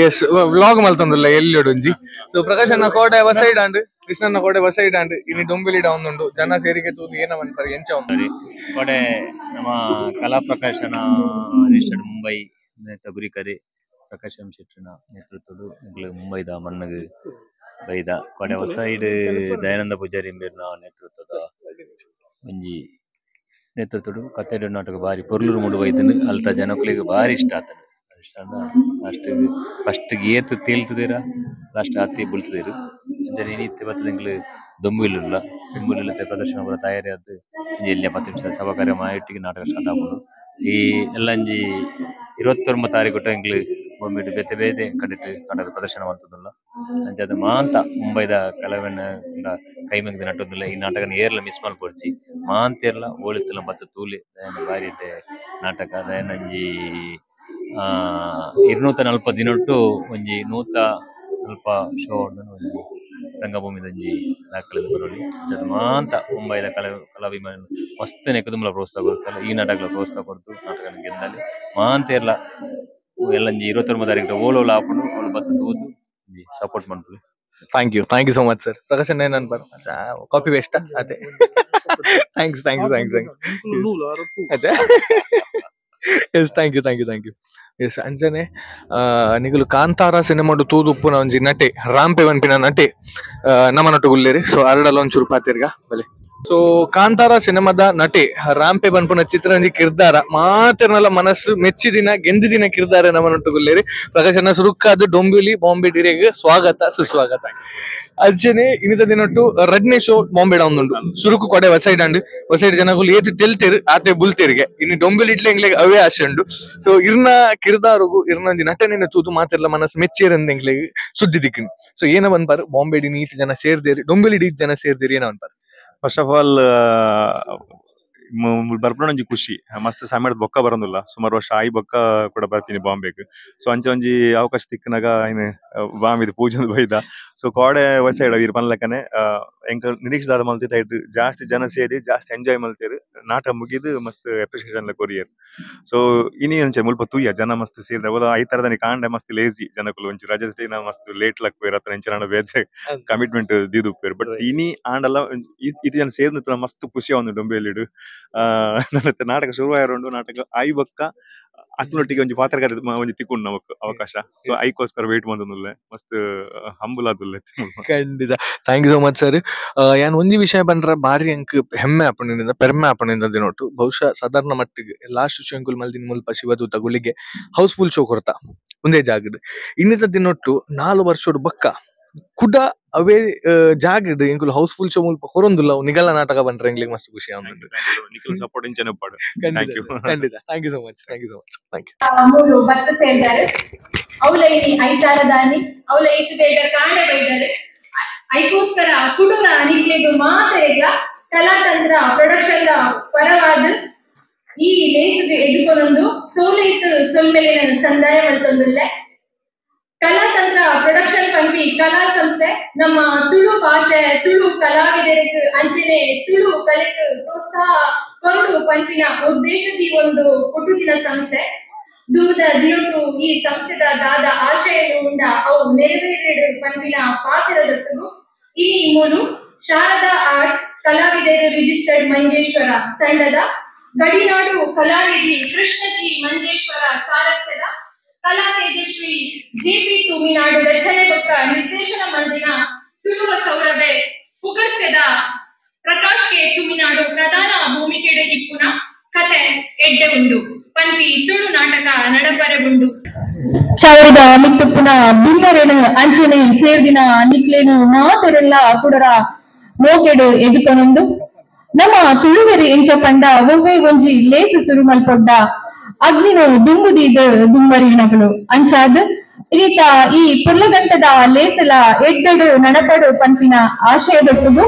S vlog ಮಲ್ತೊಂದುಲ್ಲ ಎಲ್ಲಿಡು ಒಂಜಿ ಸೊ ಪ್ರಕಾಶ್ ಅಣ್ಣ ಕೋಟೆ ವಸೈಡ್ ಅಂಡ್ ಕೃಷ್ಣನ ಕೋಟೆ ವಸೈಡ್ ಅಂಡ್ ಇನಿ ಡೊಂಬಿಲಿ ಡೌನ್ ಉಂಡು ಜನ ಸೇರಿಗೆ ತೂದು ಏನ ಮನ್ಪರ್ ಎಂಚ ಉಂಡು ಕೋಟೆ ನಮ್ಮ ಕಲಾ ಪ್ರಕಾಶನ ರಿಜಿಸ್ಟರ್ಡ್ ಮುಂಬೈ ಗುರಿಕರಿ ಪ್ರಕಾಶ್ ಎಂ ಶೆಟ್ಟಿನ ನೇತೃತ್ವದ ಮುಂಬೈದ ಮಣ್ಣಗೆ ಬೈದ ಕೋಟೆ ಹೊಸೈಡ್ ದಯಾನಂದ ಪೂಜಾರಿ ಮೇರ್ನ ನೇತೃತ್ವದ ಒಂಜಿ ನೇತೃತ್ವಡು ಕತ್ತೆಡು ನಾಟಕ ಬಾರಿ ಪೊರ್ಲೂರು ಮೂಡು ಬೈದನು ಅಲ್ತ ಜನಕುಲಿಗೆ ಬಾರಿ ಇಷ್ಟ ಆತನು ಇಷ್ಟ ಲಾಸ್ಟ್ ಫಸ್ಟ್ ಏತ್ ತೇಲ್ತದಿರ ಲಾಸ್ಟ್ ಆತಿ ಬುಲ್ತದಿರು ಅಂಚನೆ ಇನಿತ್ತೆ ಬತ್ತದ ಎಂಕ್ಲು ದೊಂಬುಲಿಲ್ಲ ದೊಂಬುಲಿಲ್ಲ ಪ್ರದರ್ಶನ ಪೂರ ತಯಾರಿ ಆದ್ ಒಂಜಿ ಎಲ್ಯ 10 ನಿಮಿಷ ಸಭಾ ಕಾರ್ಯ ಮಾಯಿಟ್ಟಿಗೆ ನಾಟಕ ಸ್ಟಾರ್ಟ್ ಆಪುಂಡು. ಈ ಎಲ್ಲ ಒಂಜಿ 29 ತಾರೀಕು ಎಂಕ್ಲು ಬೊಂಬೆಡ್ ಬೇತೆ ಬೇತೆ ಕಡೆಟ್ ನಾಟಕ ಪ್ರದರ್ಶನ ಮಲ್ತುಂದುಲ್ಲ ಅಂಚಾದ್ ಮಾಂತ ಮುಂಬೈದ ಕಲವೆನ್ ಕೈ ಮೆಗ್ದು ನಟೊಂದುಲ್ಲ ಈ ನಾಟಕನ್ ಏರ್ಲ ಮಿಸ್ ಮಲ್ಪೊಡ್ಚಿ ಮಾಂತೇರ್ಲ ಓಳಿತ್ತಲ ಬತ್ತ್ ತೂಲೆ ಬಾರಿ ಎಡ್ಡೆ ನಾಟಕ ದಯನ ಒಂಜಿ 240 ದಿನೊಟ್ಟು ಒಂಜಿ 140 ಶೋ ಒಂಜಿ ರಂಗಭೂಮಿದ ಒಂಜಿ ದಾಖಲೆ ಬರೋಲಿ ಅಂಚಾದ್ ಮಾಂತ ಮುಂಬೈದ ಕಲಾಭಿಮಾನಿಲು ಮಸ್ತ್ ನೆಕ್ ದುಂಬುಲ ಪ್ರೋತ್ಸಾಹ ಕೊರ್ತಲ್ಲ ಈ ನಾಟಕಲ ಪ್ರೋತ್ಸಾಹ ಕೊರ್ದು ನಾಟಕನ್ ಗೆಂದಾಲಿ ಮಾಂತೇರ್ಲ ಎಲ್ಲಂಜಿ 29 ತಾರೀಕು ಓಲೋಲ ಆಪುಂಡು ಅವ್ಲು ಬತ್ತ್ ತೂದು support ಮನ್ಪುಲೆ. Thank you thank you so much sir. Prakash ಅಣ್ಣ ಏನನ್ ಪರ್ ಕಾಪಿ ವೇಸ್ಟಾ ಅದೇ thanks thanks thanks thanks ಅದೇ yes thank you thank you thank you yes. ಅಂಚನೆ ನಿಗುಲು ಕಾಂತಾರ ಸಿನಿಮಾಡು ತೂದುಪ್ಪುನ ಒಂಜಿ ನಟೆ ರಾಂಪೆ ಪನ್ಪಿನ ನಟೆ ನಮ ನಟುಗುಲ್ಲೇರಿ. ಸೊ ಅರಡಲ ಒಂಚೂರು ಪಾತೆರ್ಗ ಬಲೆ. ಸೊ ಕಾಂತಾರ ಸಿನಿಮಾದ ನಟೆ ರಾಂಪೆ ಪನ್ಪುನ ಚಿತ್ರ ಒಂಜಿ ಕಿರ್ದಾರ ಮಾತೆರ್ನಲ ಮನಸ್ಸು ಮೆಚ್ಚಿದಿನ ಗೆಂದಿದಿನ ಕಿರ್ದಾರ ನಮ್ಮ ನಟುಗುಲ್ಲೇರಿ. ಪ್ರಕಾಶ್ ಅಣ್ಣ ಸುರುಕ್ಕಾದ್ ಡೊಂಬಿಲಿ ಬಾಂಬೆ ಡಿರೆಗ್ ಸ್ವಾಗತ ಸುಸ್ವಾಗತ. ಅಂಚನೆ ಇನ್ನಿತ ದಿನೊಟ್ಟು ರಡ್ನೇ ಶೋ ಬಾಂಬೆ ಡೌನ್ ಉಂಡು ಸುರುಕು ಕೊಡೆ ವಸೈಡ್ ಅಂಡ್ ವಸೈಡ್ ಜನಗುಲು ಏತ್ ತೆಲ್ತೇರು ಆತೆ ಬುಲ್ತೇರಿಗೆ ಇನ್ನು ಡೊಂಬಿಲಿ ಇಟ್ಲೆ ಎಂಗ್ಲೆಗ್ ಅವೇ ಆಸೆ ಉಂಡು. ಸೊ ಇರ್ನ ಕಿರ್ದಾರುಗು ಇರ್ನ ಒಂಜಿ ನಟನೆನ ತೂದು ಮಾತೆರ್ಲ ಮನಸ್ಸು ಮೆಚ್ಚೇರಂದ ಎಂಗ್ಲೆಗ್ ಸುದ್ದಿ ದಿಕ್ಕಿನ. ಸೊ ಏನ ಪನ್ಪಾರ್ ಬಾಂಬೆ ಡಿ ನೀತ್ ಜನ ಸೇರ್ದೇರಿ ಡೊಂಬಿಲಿ ಡೀತ್ ಜನ ಸೇರ್ದೇರಿ ಏನ ಪನ್ಪಾರ್? First of all ಬರ್ಪುನ ಒಂಜಿ ಖುಷಿ ಮಸ್ತ್ ಸಮಯದ ಬೊಕ್ಕ ಬರೋದಿಲ್ಲ ಸುಮಾರು ವರ್ಷ ಆಯಿ ಬೊಕ್ಕ ಕೂಡ ಬರ್ತೀನಿ ಬಾಂಬೆಗ್. ಸೊ ಅಂಚ ಒಂಜಿ ಅವಕಾಶ ತಿಕ್ಕನಾಗ ಐನ್ ಬಾಂಬೆದ ಪೂಜೆ ಬೈದ. ಸೊ ಕೋಡೆ ವಸೈಡ ಇರ್ ಪನ್ಲಕನೆ ಎಂಕ ನಿರೀಕ್ಷೆ ಮಲ್ತಿ ಐಟ್ ಜಾಸ್ತಿ ಜನ ಸೇರಿ ಜಾಸ್ತಿ ಎಂಜಾಯ್ ಮಲ್ತೇರು ನಾಟಕ ಮುಗಿದು ಮಸ್ತ್ ಅಪ್ರಿಸಿಯೇಷನ್ ಕೊರಿಯರ್. ಸೊ ಇನಿ ಅಂಚೆ ಮುಲ್ಪ ತೂಯ ಜನ ಮಸ್ತ್ ಸೇರಿದ ಅವಲ ಐತರದನಿ ಕಾಂಡೆ ಮಸ್ತ್ ಲೇಜಿ ಜನಕುಲು ಒಂಚಿ ರಜೆ ಮಸ್ತ್ ಲೇಟ್ ಲಕ್ ಪೋಯೆರ್ ಅತ್ತ ಎಂಚಿನ ಬೇತೆ ಕಮಿಟ್ಮೆಂಟ್ ದೀದುಪ್ಪೇರು. ಬಟ್ ಇನಿ ಆಂಡಲ ಇದು ಜನ ಸೇರ್ನ ಮಸ್ತ್ ಖುಷಿ ಆವೊಂದು ಡೊಂಬೆಲಿಡು. ನನ್ನ ನಾಟಕ ಶುರು ಆಯಿರುಂಡು ನಾಟಕ ಆಯಿ ಬೊಕ್ಕ ಅಕ್ನೊಟ್ಟಿಗೆ ಒಂಜಿ ಪಾತ್ರಗಾರ ಒಂಜಿ ತಿಕ್ಕೊಂಡು ನಮಕ್ ಅವಕಾಶ. ಸೊ ಐಕೋಸ್ಕರ ವೇಟ್ ಮಂದೊಂದುಲ್ಲೆ ಮಸ್ತ್ ಹಂಬಲ್ ಆದುಲ್ಲೆ. ಖಂಡಿತ thank you so much sir. ಯಾನ್ ಒಂಜಿ ವಿಷಯ ಪಂಡ್ರೆ ಬಾರಿ ಎಂಕ್ ಹೆಮ್ಮೆ ಆಪುಂಡು ಪೆರ್ಮೆ ಆಪುಂಡು ದಿನೊಟ್ಟು. ಬಹುಶಃ ಸಾಧಾರಣ ಮಟ್ಟಿಗೆ ಲಾಸ್ಟ್ ಶೋ ಎಂಕುಲು ಮಲ್ದಿನ ಮುಲ್ಪ ಶಿವದೂತ ಗುಳಿಗೆ ಹೌಸ್ಫುಲ್ ಶೋ ಕೊರ್ತ ಒಂದೇ ಜಾಗಡ್. ಇನ್ನಿತ ದಿನೊಟ್ಟು 4 ವರ್ಷೋಡು ಬೊಕ್ಕ ಕುಡ ಅವೇ ಜಾಗಡ್ ಎಂಕುಲು ಹೌಸ್ಫುಲ್ ಶೋ ಮುಲ್ಪ ಕೊರೊಂದುಲ್ಲ ನಿಗಲ ನಾಟಕ ಬಂದ್ರೆ ಎಂಗ್ಲಿಗ್ ಮಸ್ತ್ ಖುಷಿ ಆವೊಂದುಂಡು. ನಿಖಿಲ್ ಸಪೋರ್ಟ್ ಇಂಚನೆ ಉಪ್ಪಡು. Thank you. ಖಂಡಿತ thank you so much. Thank you so much. Thank you. ಮೂರು ಭಕ್ತ ಸೇರ್ದಾರೆ ಅವಲ ಇನಿ ಐತಾರದಾನಿ ಅವಲ ಈಚು ಬೇಗ ಕಾಂಡೆ ಬೈದಾರೆ ಐಕೋಸ್ಕರ ಕುಟುಂಬ ನಿಕ್ಲೆಗ್ ಮಾತೆರೆಗ್ಲ ಕಲಾತಂತ್ರ ಪ್ರೊಡಕ್ಷನ್ ಪರವಾದ ಈ ಲೇಸ್ಗ್ ಎದುಕೊನೊಂದು ಸೋಲೈತ್ ಸೊಲ್ಮೆಲಿನ ಸಂದಾಯ ಮಲ್ತೊಂದುಲ್ಲೆ. ಕಲಾತಂತ್ರ ಪ್ರೊಡಕ್ಷನ್ ಪನ್ಪಿ ಕಲಾ ಸಂಸ್ಥೆ ನಮ್ಮ ತುಳು ಭಾಷೆ ತುಳು ಕಲಾವಿದರಿಗೆ ಅಂಚನೆ ತುಳು ಕಲೆಗ್ ಪ್ರೋತ್ಸಾಹ ಕೊರಡು ಪನ್ಪಿನ ಉದ್ದೇಶದಿ ಒಂದು ಪುಟ್ಟುದಿನ ಸಂಸ್ಥೆ. ದುಂಬುದ ದಿನೊಟು ಈ ಸಂಸ್ಥೆದ ದಾದ ಆಶಯಲು ಉಂಡ ಅವು ನೆರವೇರಡು ಪನ್ಪಿನ ಪಾತ್ರದೊಟ್ಟುಗು ಈ ಮೂಲು ಶಾರದಾ ಆರ್ಟ್ಸ್ ಕಲಾವಿದರು ರಿಜಿಸ್ಟರ್ಡ್ ಮಂಜೇಶ್ವರ ತಂಡದ ಗಡಿನಾಡು ಕಲಾನಿಧಿ ಕೃಷ್ಣಜಿ ಮಂಜೇಶ್ವರ ಸಾರಥ್ಯದ ಕಲಾ ತೇಜಸ್ವಿ ಜೆಪಿ ತುಮಿನಾಡು ರಚನೆ ಬೊಕ್ಕ ನಿರ್ದೇಶನ ಮಂದಿನ ತುಳುವ ಸೌರಭೆ ಪುಗರ್ತೆದ ಪ್ರಕಾಶ್ ಕೆ ತುಮಿನಾಡು ಪ್ರಧಾನ ಭೂಮಿಕೆಡು ಇಪ್ಪುನ ಕತೆ ಎಡ್ಡೆ ಉಂಡು ಪನ್ಪಿ ತುಳು ನಾಟಕ ನಡಪರೆ ಉಂಡು. ಚಾವರಿದ ಮಿತ್ತುಪ್ಪುನ ಬಿನ್ನರೆನು ಅಂಚನೆ ಸೇರ್ದಿನ ನಿಕ್ಲೇನು ಮಾತೆರೆಲ್ಲ ಕುಡರ ಮೋಕೆಡು ಎದುಕೊನೊಂದು ನಮ್ಮ ತುಳುವೆರು ಎಂಚ ಪಂಡ ಒವ್ವೆ ಒಂಜಿ ಲೇಸು ಸುರು ಮಲ್ಪೊಡ್ಡ ಅಗ್ನಿನು ದುಂಬುದೀದ್ ದುಂಬರಿನಗಳು ಅಂಚಾದ್ ಇನಿತ ಈ ಪುರ್ಲಗಂಟದ ಲೇಸಲ ಎಡ್ಡೆಡು ನಡಪಡು ಪನ್ಪಿನ ಆಶಯದೊಟ್ಟುಗು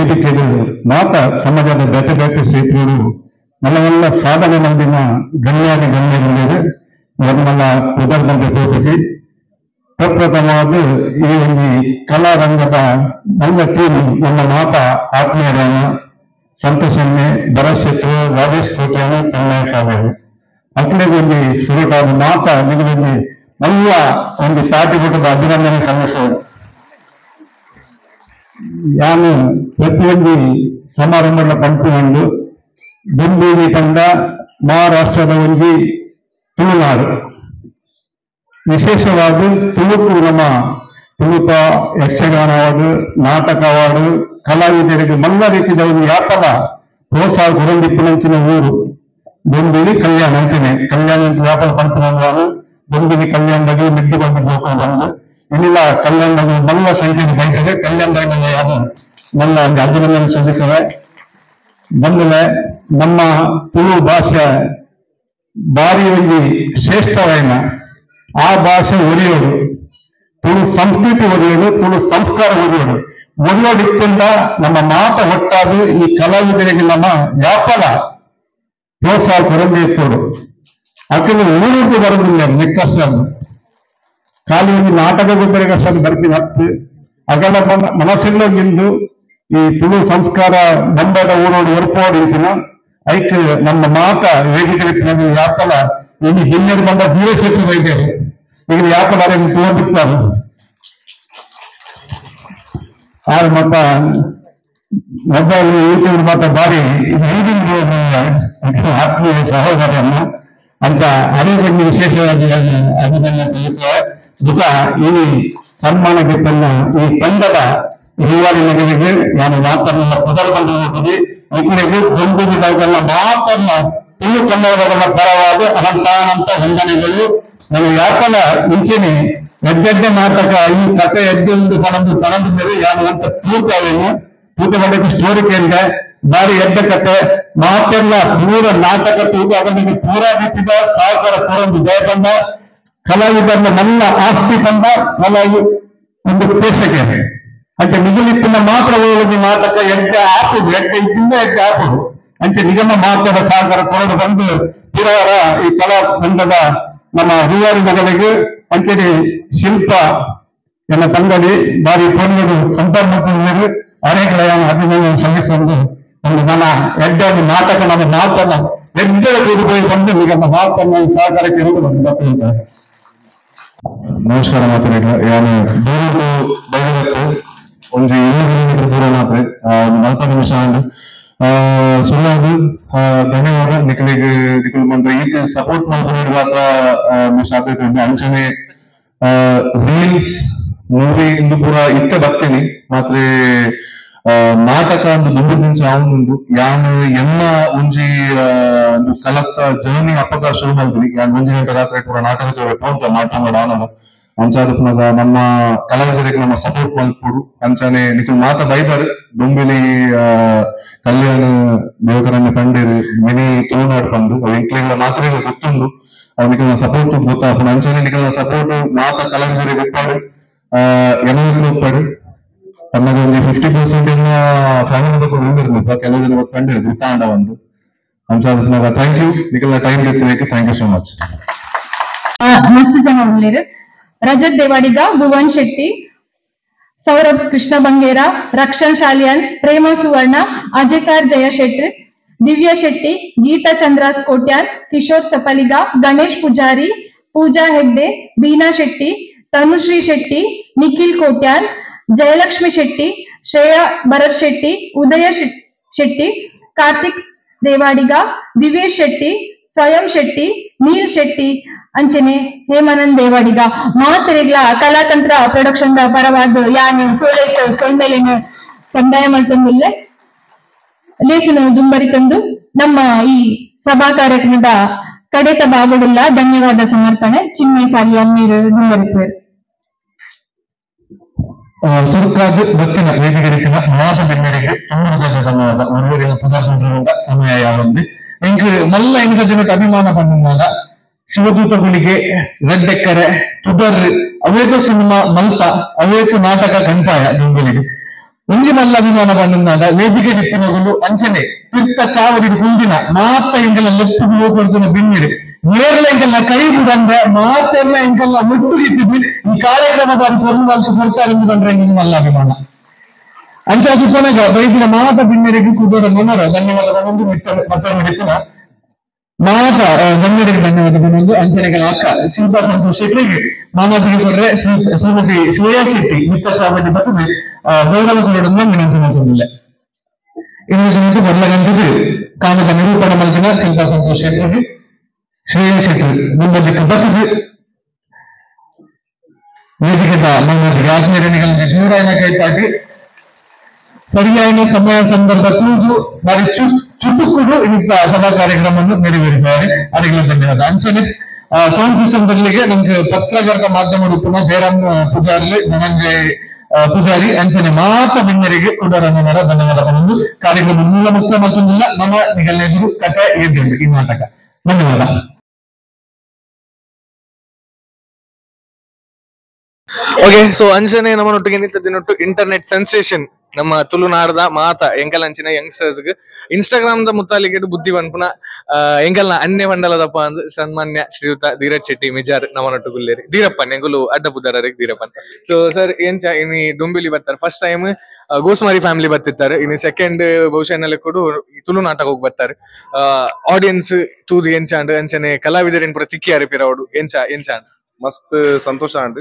ವೇದಿಕೆಡು ಮಾತ ಸಮಾಜದ ಬೇತೆ ಬೇತೆ ಕ್ಷೇತ್ರಗಳು ಮಲ್ಲ ಮಲ್ಲ ಸಾಧನೆ ಮಂದಿನ ಗಣ್ಯಾದಿ ಗಣ್ಯರುಳ್ಳೇರು ಮಲ್ಲ ಉದಾಹರಣೆ ಪೋಪುಜಿ ಪ್ರಪ್ರಥಮವಾದ ಈ ಒಂದು ಕಲಾರಂಗದ ಮಲ್ಲ ಟೀಮ್ ನಮ್ಮ ಮಾತ ಆತ್ಮೀಯರಾನ ಸಂತೋಷನ್ನೇ ಭರತ್ ಶೆಟ್ಟಿ ರಾಜೇಶ್ ಕೋಟ್ಯಾನ ಚೆನ್ನೈ ಸಾಧನೆ ಅಕ್ಲೆಗೊಂದು ಸುರುಟಾದ ಮಾತ ನಿಗದೊಂದು ಮಲ್ಲ ಒಂದು ಪಾಟಿ ಪುಟದ ಅಭಿನಂದನೆ ಸಲ್ಲಿಸೋದು. ಯಾನು ಪ್ರತಿಯೊಂದು ಸಮಾರಂಭದ ಪಂಪುಕೊಂಡು ದುಂಬೂರಿ ತಂಡ ಮಹಾರಾಷ್ಟ್ರದ ಒಂಜಿ ತುಳುನಾಡು ವಿಶೇಷವಾದ ತುಳುಕು ನಮ್ಮ ತುಳುತ ಯಕ್ಷಗಾನ ಅವಾರ್ಡ್ ನಾಟಕ ಅವಾರ್ಡ್ ಕಲಾವಿದರಿಗೆ ಮಲ್ಲ ರೀತಿಯ ಒಂದು ಯಾಪದ ಪ್ರೋತ್ಸಾಹ ಕೊರಂದಿಪ್ಪಿನಂಚಿನ ಊರು ದೊಂಬಿಲಿ ಕಲ್ಯಾಣ ಅಂಚನೆ ಕಲ್ಯಾಣ ಅಂತ ವ್ಯಾಪಾರ ಪಂಪುನಂದು ದೊಂಬಿಲಿ ಕಲ್ಯಾಣದಾಗ ಮಿಡ್ಡು ಬಂದು ಜೋಕೊಂಡು ಬಂದು ಇನ್ನಿಲ್ಲ ಕಲ್ಯಾಣದಾಗ ಮಲ್ಲ ಸಂಖ್ಯೆ ಬೈತದೆ ಕಲ್ಯಾಣದಾಗ ಯಾರು ಮಲ್ಲ ಒಂದು ಅಭಿನಂದನೆ ಸಲ್ಲಿಸುವೆ. ಬಂದಲೆ ನಮ್ಮ ತುಳು ಭಾಷೆ ಬಾರಿ ಒಂಜಿ ಶ್ರೇಷ್ಠವಾಯಿನ ಆ ಭಾಷೆ ಒರಿಯೋಡು ತುಳು ಸಂಸ್ಕೃತಿ ಒರಿಯೋಡು ತುಳು ಸಂಸ್ಕಾರ ಒರಿಯೋಡು ಒರಿಯೋಡಿತ್ತಿಂದ ನಮ್ಮ ಮಾತ ಒಟ್ಟಾದು ಈ ಕಲಾವಿದರಿಗೆ ನಮ್ಮ ವ್ಯಾಪಾರ ಪ್ರೋತ್ಸಾಹ ಕೊರಂದೇ ಇಪ್ಪೋಡು ಅಕ್ಕಲು ಊರುಡ್ದು ಬರೋದಿಲ್ಲ ನಿಕ್ಕಷ್ಟು ಖಾಲಿ ಒಂದು ನಾಟಕ ಗೊಬ್ಬರಿಗೆ ಅಷ್ಟೊಂದು ಬರ್ತೀನಿ ಹತ್ತು ಅಗಲ ಮನಸ್ಸೆಲ್ಲ ನಿಂದು ಈ ತುಳು ಸಂಸ್ಕಾರ ಬಂಬದ ಊರೋಡು ಒರ್ಪೋಡು ಇರ್ತೀನ ಐಕ್ ನಮ್ಮ ಮಾತ ವೇದಿಕೆ ಯಾಪಲ ಇನ್ನು ಹಿನ್ನೆಲೆ ಬಂದ ವೀರಶಕ್ತಿ ವೈದ್ಯರು ಈಗ ಯಾಪಲ ತೋದಿರ್ತಾರೆ ಆರು ಮತ್ತ ಮೊಬೈಲ್ ಯೂಟ್ಯೂಬ್ ಮಾತ ಬಾರಿ ಆತ್ಮೀಯ ಸಹೋದರನ್ನು ಅಂತ ಅನೇಕ ವಿಶೇಷವಾಗಿ ಅಭಿನಂದನೆ ಸಲ್ಲಿಸುವ ದುಃಖ ಈ ಸನ್ಮಾನಕ್ಕೆ ತನ್ನ ಈ ತಂಡದ ಹಿರಿಯಾರಿ ನಗರಿಗೆ ನಾನು ಮಾತನ್ನ ಪುನರ್ಬಂದು ಹೋಗ್ತೀನಿ. ಇಬ್ಬರಿಗೂ ಗೊಂಬು ವಿಭಾಗದ ಮಾತನ್ನ ತುಳು ಕನ್ನಡದ ಪರವಾದ ಅನಂತಾನಂತ ವಂದನೆಗಳು. ನಾನು ಯಾಕಲ್ಲ ಮುಂಚೆನೆ ಎದ್ದೆದ್ದೆ ನಾಟಕ ಈ ಕತೆ ಎದ್ದೆಂದು ಪಣಂದು ಪಣಂದಿದ್ದರೆ ಯಾನು ಅಂತ ತೂಕವೇನು ತೂಕ ಮಾಡಕ್ಕೆ ಸ್ಟೋರಿ ಕೇಳಿದೆ ಬಾರಿ ಎದ್ದ ಕತೆ ಮಾತೆಲ್ಲ ಪೂರ ನಾಟಕ ತೂಕ ಅದನ್ನು ಪೂರಾ ರೀತಿಯ ಸಹಕಾರ ಪೂರೊಂದು ದಯಕಂಡ ಕಲಾವಿದರನ್ನ ನನ್ನ ಆಸ್ತಿ ತಂಡ ಕಲಾವಿ ಒಂದು ಪೇಶಕ್ಕೆ ಅಂಚೆ ನಿಗಲಿತ್ತಿನ ಮಾತ್ರ ಒಳ್ಳೆದು ನಾಟಕ ಎಡ್ಡೆ ಹಾಕುದು ಎಡ್ಡೆ ಇದ್ದಿಂದ ಎಡ್ಡೆ ಹಾಕುದು ಅಂಚೆ ನಿಗಮ ಮಾತ್ರ ಸಹಕಾರ ಕೊರಡು ಬಂದು ಹಿರಿಯರ ಈ ಕಲಾ ತಂಡದ ನಮ್ಮ ಹಿರಿಯರ ಮಗಳಿಗೆ ಅಂಚೆನೆ ಶಿಲ್ಪ ಎನ್ನ ತಂಗಡಿ ಬಾರಿ ಪೊನ್ನಡು ಕಂಪೇರ್ ಮಾಡ್ತಿದ್ದೀರಿ ಅನೇಕ ಅಭಿನಂದನೆ ಸಲ್ಲಿಸುವುದು ಒಂದು ನನ್ನ ಎಡ್ಡೆ ಒಂದು ನಾಟಕ ನಮ್ಮ ಮಾತನ್ನ ಎಡ್ಡೆ ಕೂಡಿపోయి ಬಂದು ನಿಗಮ ಮಾತನ್ನ ಸಹಕಾರಕ್ಕೆ ಇರುವುದು ಒಂದು. ನಮಸ್ಕಾರ ಮಾತನಾಡ ಯಾನು ದೂರದ್ದು ಬೈದತ್ತು ಒಂಜಿ 7 ಕಿಲೋಮೀಟರ್ ದೂರ ಮಾತ್ರ 40 ನಿಮಿಷ ಆಂಡ್ ಸುಳ್ಳಾದು ಧನ್ಯವಾದ ನಿಖಲಿಗೆ ನಿಖಲ್ ಮಂತ್ರ ಈತ ಸಪೋರ್ಟ್ ಮಾಡ್ಕೊಂಡು ಮಾತ್ರ ಸಾಧ್ಯತೆ ಉಂಟು. ಅಂಚನೆ ರೀಲ್ಸ್ ಮೂವಿ ಇಂದು ಪೂರ ಇತ್ತೆ ಬರ್ತೀನಿ ಮಾತ್ರ ನಾಟಕ ಒಂದು ದುಂಬು ನಿಂಚ ಆವೊಂದುಂಡು ಯಾನ್ ಎನ್ನ ಒಂಜಿ ಒಂದು ಕಲತ್ತ ಜರ್ನಿ ಅಪಗ ಶುರು ಮಲ್ದಿನಿ ಯಾನ್ ಒಂಜಿ ಗಂಟೆ ರಾತ್ರಿ ಪೂರ ನಾಟಕ ಪೋಂತ ಮಾತಾಡ ಆನದ ಅಂಚಾದಪ್ಪನಾಗ ನಮ್ಮ ಕಲಾವಿದರಿಗೆ ನಮ್ಮ ಸಪೋರ್ಟ್ ಮಲ್ಪೊಡು. ಅಂಚಾನೆ ನಿಕುಲ್ ಮಾತ ಬೈದಾರು ದೊಂಬಿಲಿ ಕಲ್ಯಾಣ ದೇವಕರನ್ನ ಪಂಡೇರು ಮಿನಿ ತುಳುನಾಡು ಪಂದು ಅವು ಎಂಕ್ಲೆಗ್ಲ ಮಾತ್ರ ಗೊತ್ತುಂಡು ಅವು ನಿಕಲ್ನ ಸಪೋರ್ಟ್ ಗೊತ್ತಾಪುಂಡು. ಅಂಚಾನೆ ನಿಕಲ್ನ ಸಪೋರ್ಟ್ ಮಾತ ಕಲಾವಿದರಿಗೆ ಒಪ್ಪಾಡು ಎನತ್ರ ಒಪ್ಪಾಡು ತನ್ನಗ ಒಂಜಿ 50% ಫ್ಯಾಮಿಲಿ ಬಗ್ಗೆ ಉಂಡಿರ್ಬೇಕು ಕೆಲವು ಜನ ಕಂಡಿರು ಗೊತ್ತಾಂಡ ಒಂದು ಅಂಚಾದಪ್ಪನಾಗ thank you ನಿಕಲ್ನ time ಗೆತ್ತಬೇಕು thank you so much. ಮಸ್ತ್ ಜನ ಉಳ್ಳೇರು ರಜತ್ ದೇವಾಡಿಗ, ಭುವನ್ ಶೆಟ್ಟಿ, ಸೌರಭ್ ಕೃಷ್ಣ ಬಂಗೇರ, ರಕ್ಷಣ್ ಶಾಲಿಯನ್, ಪ್ರೇಮ ಸುವರ್ಣ, ಅಜಯಕಾರ್ ಜಯ ಶೆಟ್ಟಿ, ದಿವ್ಯಾ ಶೆಟ್ಟಿ, ಗೀತಾ ಚಂದ್ರಾಸ್ ಕೋಟ್ಯಾನ್, ಕಿಶೋರ್ ಸಪಲಿಗ, ಗಣೇಶ್ ಪೂಜಾರಿ, ಪೂಜಾ ಹೆಗ್ಡೆ, ಬೀನಾ ಶೆಟ್ಟಿ, ತನುಶ್ರೀ ಶೆಟ್ಟಿ, ನಿಖಿಲ್ ಕೋಟ್ಯಾನ್, ಜಯಲಕ್ಷ್ಮಿ ಶೆಟ್ಟಿ, ಶ್ರೇಯಾ ಭರತ್ ಶೆಟ್ಟಿ, ಉದಯ ಶೆಟ್ಟಿ, ಕಾರ್ತಿಕ್ ದೇವಾಡಿಗ, ದಿವೇಶ್ ಶೆಟ್ಟಿ, ಸ್ವಯಂ ಶೆಟ್ಟಿ, ನೀಲ್ ಶೆಟ್ಟಿ, ಅಂಚನೆ ಹೇಮಾನಂದ್ ದೇವಾಡಿಗ. ಮಾತರೆಗ್ಲ ಕಲಾತಂತ್ರ ಪ್ರೊಡಕ್ಷನ್ the ಪರವಾದ ಯಾನ್ ಸೋಲೈತ ಸೊಂಡೆಲಿನ ಸಂದಾಯ ಮಲ್ತೊಂದುಲ್ಲೆ ಲೇಖನ ದುಂಬರಿತಂದು ನಮ್ಮ ಈ ಸಭಾ ಕಾರ್ಯಕ್ರಮದ ಕಡೆತ ಭಾಗವುಳ್ಳ ಧನ್ಯವಾದ ಸಮರ್ಪಣೆ ಚಿನ್ಮಯ ಸಾಲಿಯ ನೀರು ದುಂಬರಿಪೇರು. ಸುರುಕಾದ ಬತ್ತಿನ ವೇದಿಕೆ ರೀತಿಯ ಮಾತ ಬಿನ್ನರಿಗೆ ತುಂಬ ಧನ್ಯವಾದ. ಒರುವರಿನ ಪುನರ್ಕೊಂಡ ಸಮಯ ಯಾವೊಂದು ಎಂಕ್ ಮಲ್ಲ ಎಂಕ ಜನಕ್ಕೆ ಅಭಿಮಾನ ಪಣ್ಣುವಾಗ ಶಿವದೂತ ಗುಳಿಗೆ ರೆಡ್ಡೆಕ್ಕರೆ ತುದರ್ ಅವೇತ ಸಿನಿಮಾ ಮಲ್ತ ಅವೇತ ನಾಟಕ ಕಂಟಾಯ ದುಂಬಲಿಗೆ ಒಂಜಿ ಮಲ್ಲ ಅಭಿಮಾನ ಪಂಡಂದಾಂಡ ವೇದಿಕೆ ದಿತ್ತಿನಗುಲು ಅಂಚನೆ ತಿರ್ತ ಚಾವಡಿ ಕುಂದಿನ ಮಾತ ಎಂಕಲ್ನ ಲೆಫ್ಟ್ ಹೋಗ್ಕೊಡ್ತಿನ ಬಿನ್ನಿರು ನೇರ್ಲ ಎಂಕಲ್ನ ಕೈ ಬುಡಂದ ಮಾತೆಲ್ಲ ಎಂಕಲ್ನ ಮುಟ್ಟುಗಿತ್ತಿದ್ದು ಈ ಕಾರ್ಯಕ್ರಮ ಬಾರಿ ಪೊರ್ಲು ಮಲ್ತು ಕೊಡ್ತಾರೆ ಎಂದು ಬಂದ್ರೆ ಎಂಕಲ್ನ ಮಲ್ಲ ಅಭಿಮಾನ. ಅಂಚಾದಿ ಕೊನೆಗ ಬೈದಿನ ಮಾತ ಬಿನ್ನಿರಿಗೆ ಕುದೋಡ ಮೊನರ ಧನ್ಯವಾದ ಬಂದು ಮತ್ತೊಮ್ಮೆ ಹೆಚ್ಚಿನ ಮಾತ ಗಣ್ಯರಿಗೆ ಧನ್ಯವಾದ ಬಂದು ಅಂಚನೆಗಳ ಅಕ್ಕ ಶಿಲ್ಪಾ ಸಂತೋಷ್ ಶೆಟ್ಟಿಗೆ ಮಾನಾದಿಗೆ ಕೊಡ್ರೆ ಶ್ರೀಮತಿ ಶ್ರೇಯಾ ಶೆಟ್ಟಿ ಮಿತ್ತ ಚಾವಡಿ ಬರ್ತದೆ ಗೌರವ ಕೊರಡನ್ನ ವಿನಂತಿ ಮಾಡ್ಕೊಂಡಿಲ್ಲ. ಇನ್ನು ಬದಲಾಗಂತದ್ದು ಕಾಮದ ನಿರೂಪಣೆ ಮಲ್ತಿನ ಶಿಲ್ಪಾ ಸಂತೋಷ್ ಶೆಟ್ಟಿಗೆ ಶ್ರೇಯಾ ಶೆಟ್ಟಿ ಮುಂಬದಿಕ್ಕೆ ಬರ್ತದೆ ವೇದಿಕೆದ ಮಾನಾದಿಗೆ ಆತ್ಮೀಯರಿಗೆ ಜೋರಾಯನ ಕೈಪಾಟಿ ಸರಿಯಾದ ಸಮಯ ಸಂದರ್ಭ ಕೂದು ಬಾರಿ ಚುಟುಕುಡು ಇಂಥ ಸಭಾ ಕಾರ್ಯಕ್ರಮವನ್ನು ನೆರವೇರಿಸಿದ್ದಾರೆ. ಅದಕ್ಕೆ ಧನ್ಯವಾದ. ಅಂಚನೆ ಸೌಂಡ್ ಸಿಸ್ಟಮ್ ತರಲಿಕ್ಕೆ ನಮ್ಗೆ ಪತ್ರಕರ್ತ ಮಾಧ್ಯಮ ರೂಪನ ಜಯರಾಮ್ ಪೂಜಾರಿ, ಧನಂಜಯ್ ಪೂಜಾರಿ ಅಂಚನೆ ಮಾತ ಬಿನ್ನರಿಗೆ ಕುಡರನ್ನರ ಧನ್ಯವಾದ. ಒಂದು ಕಾರ್ಯಕ್ರಮ ಮೂಲ ಮುಕ್ತ ಮತ್ತೊಂದಿಲ್ಲ ನಮ್ಮ ನಿಗಲೆದುರು ಕಥೆ ಏರ್ದಿಲ್ಲ ಈ ನಾಟಕ. ಧನ್ಯವಾದ. ಓಕೆ, ಸೊ ಅಂಚನೆ ನಮ್ಮನೊಟ್ಟಿಗೆ ನಿಂತದಿನೊಟ್ಟು ಇಂಟರ್ನೆಟ್ ಸೆನ್ಸೇಷನ್ ನಮ್ಮ ತುಳುನಾಡದ ಮಾತ ಎಂಕಲ್ ಅಂಚಿನ ಯಂಗ್ಸ್ಟರ್ಸ್ ಇನ್ಸ್ಟಾಗ್ರಾಮ್ the ಮುತ್ತಾಲಿಗೆ ಬುದ್ಧಿ ಪನ್ಪುನ ಎಂಕಲ್ನ ಅನ್ಯ ಮಂಡಲದಪ್ಪ ಅಂದ್ ಸನ್ಮಾನ್ಯ ಶ್ರೀಯುತ ಧೀರಜ್ ಶೆಟ್ಟಿ ಮಿಜಾರ್ ನಮ್ಮನೊಟ್ಟು ಗುಲ್ಲೇರಿ ಧೀರಪ್ಪನ್ ಎಂಗುಲು ಅಡ್ಡ ಪುದಾರರಿಗೆ ಧೀರಪ್ಪನ್. ಸೊ ಸರ್ ಎಂಚ ಇನಿ ಡುಂಬಿಲಿ ಬರ್ತಾರೆ ಫಸ್ಟ್ ಟೈಮ್ ಗೋಸ್ಮಾರಿ ಫ್ಯಾಮಿಲಿ ಬರ್ತಿರ್ತಾರೆ, ಇನ್ನು ಸೆಕೆಂಡ್ ಬಹುಶಃ ಕೂಡ ತುಳು ನಾಟಕ ಹೋಗಿ ಬರ್ತಾರೆ. ಆಡಿಯನ್ಸ್ ತೂದು ಎಂಚ ಅಂಡ್ ಅಂಚನೆ ಕಲಾವಿದರೇನ್ ಪೂರ ತಿಕ್ಕಿ ಅರಿಪಿರವಡು ಎಂಚ ಎಂಚ ಮಸ್ತ್ ಸಂತೋಷ and.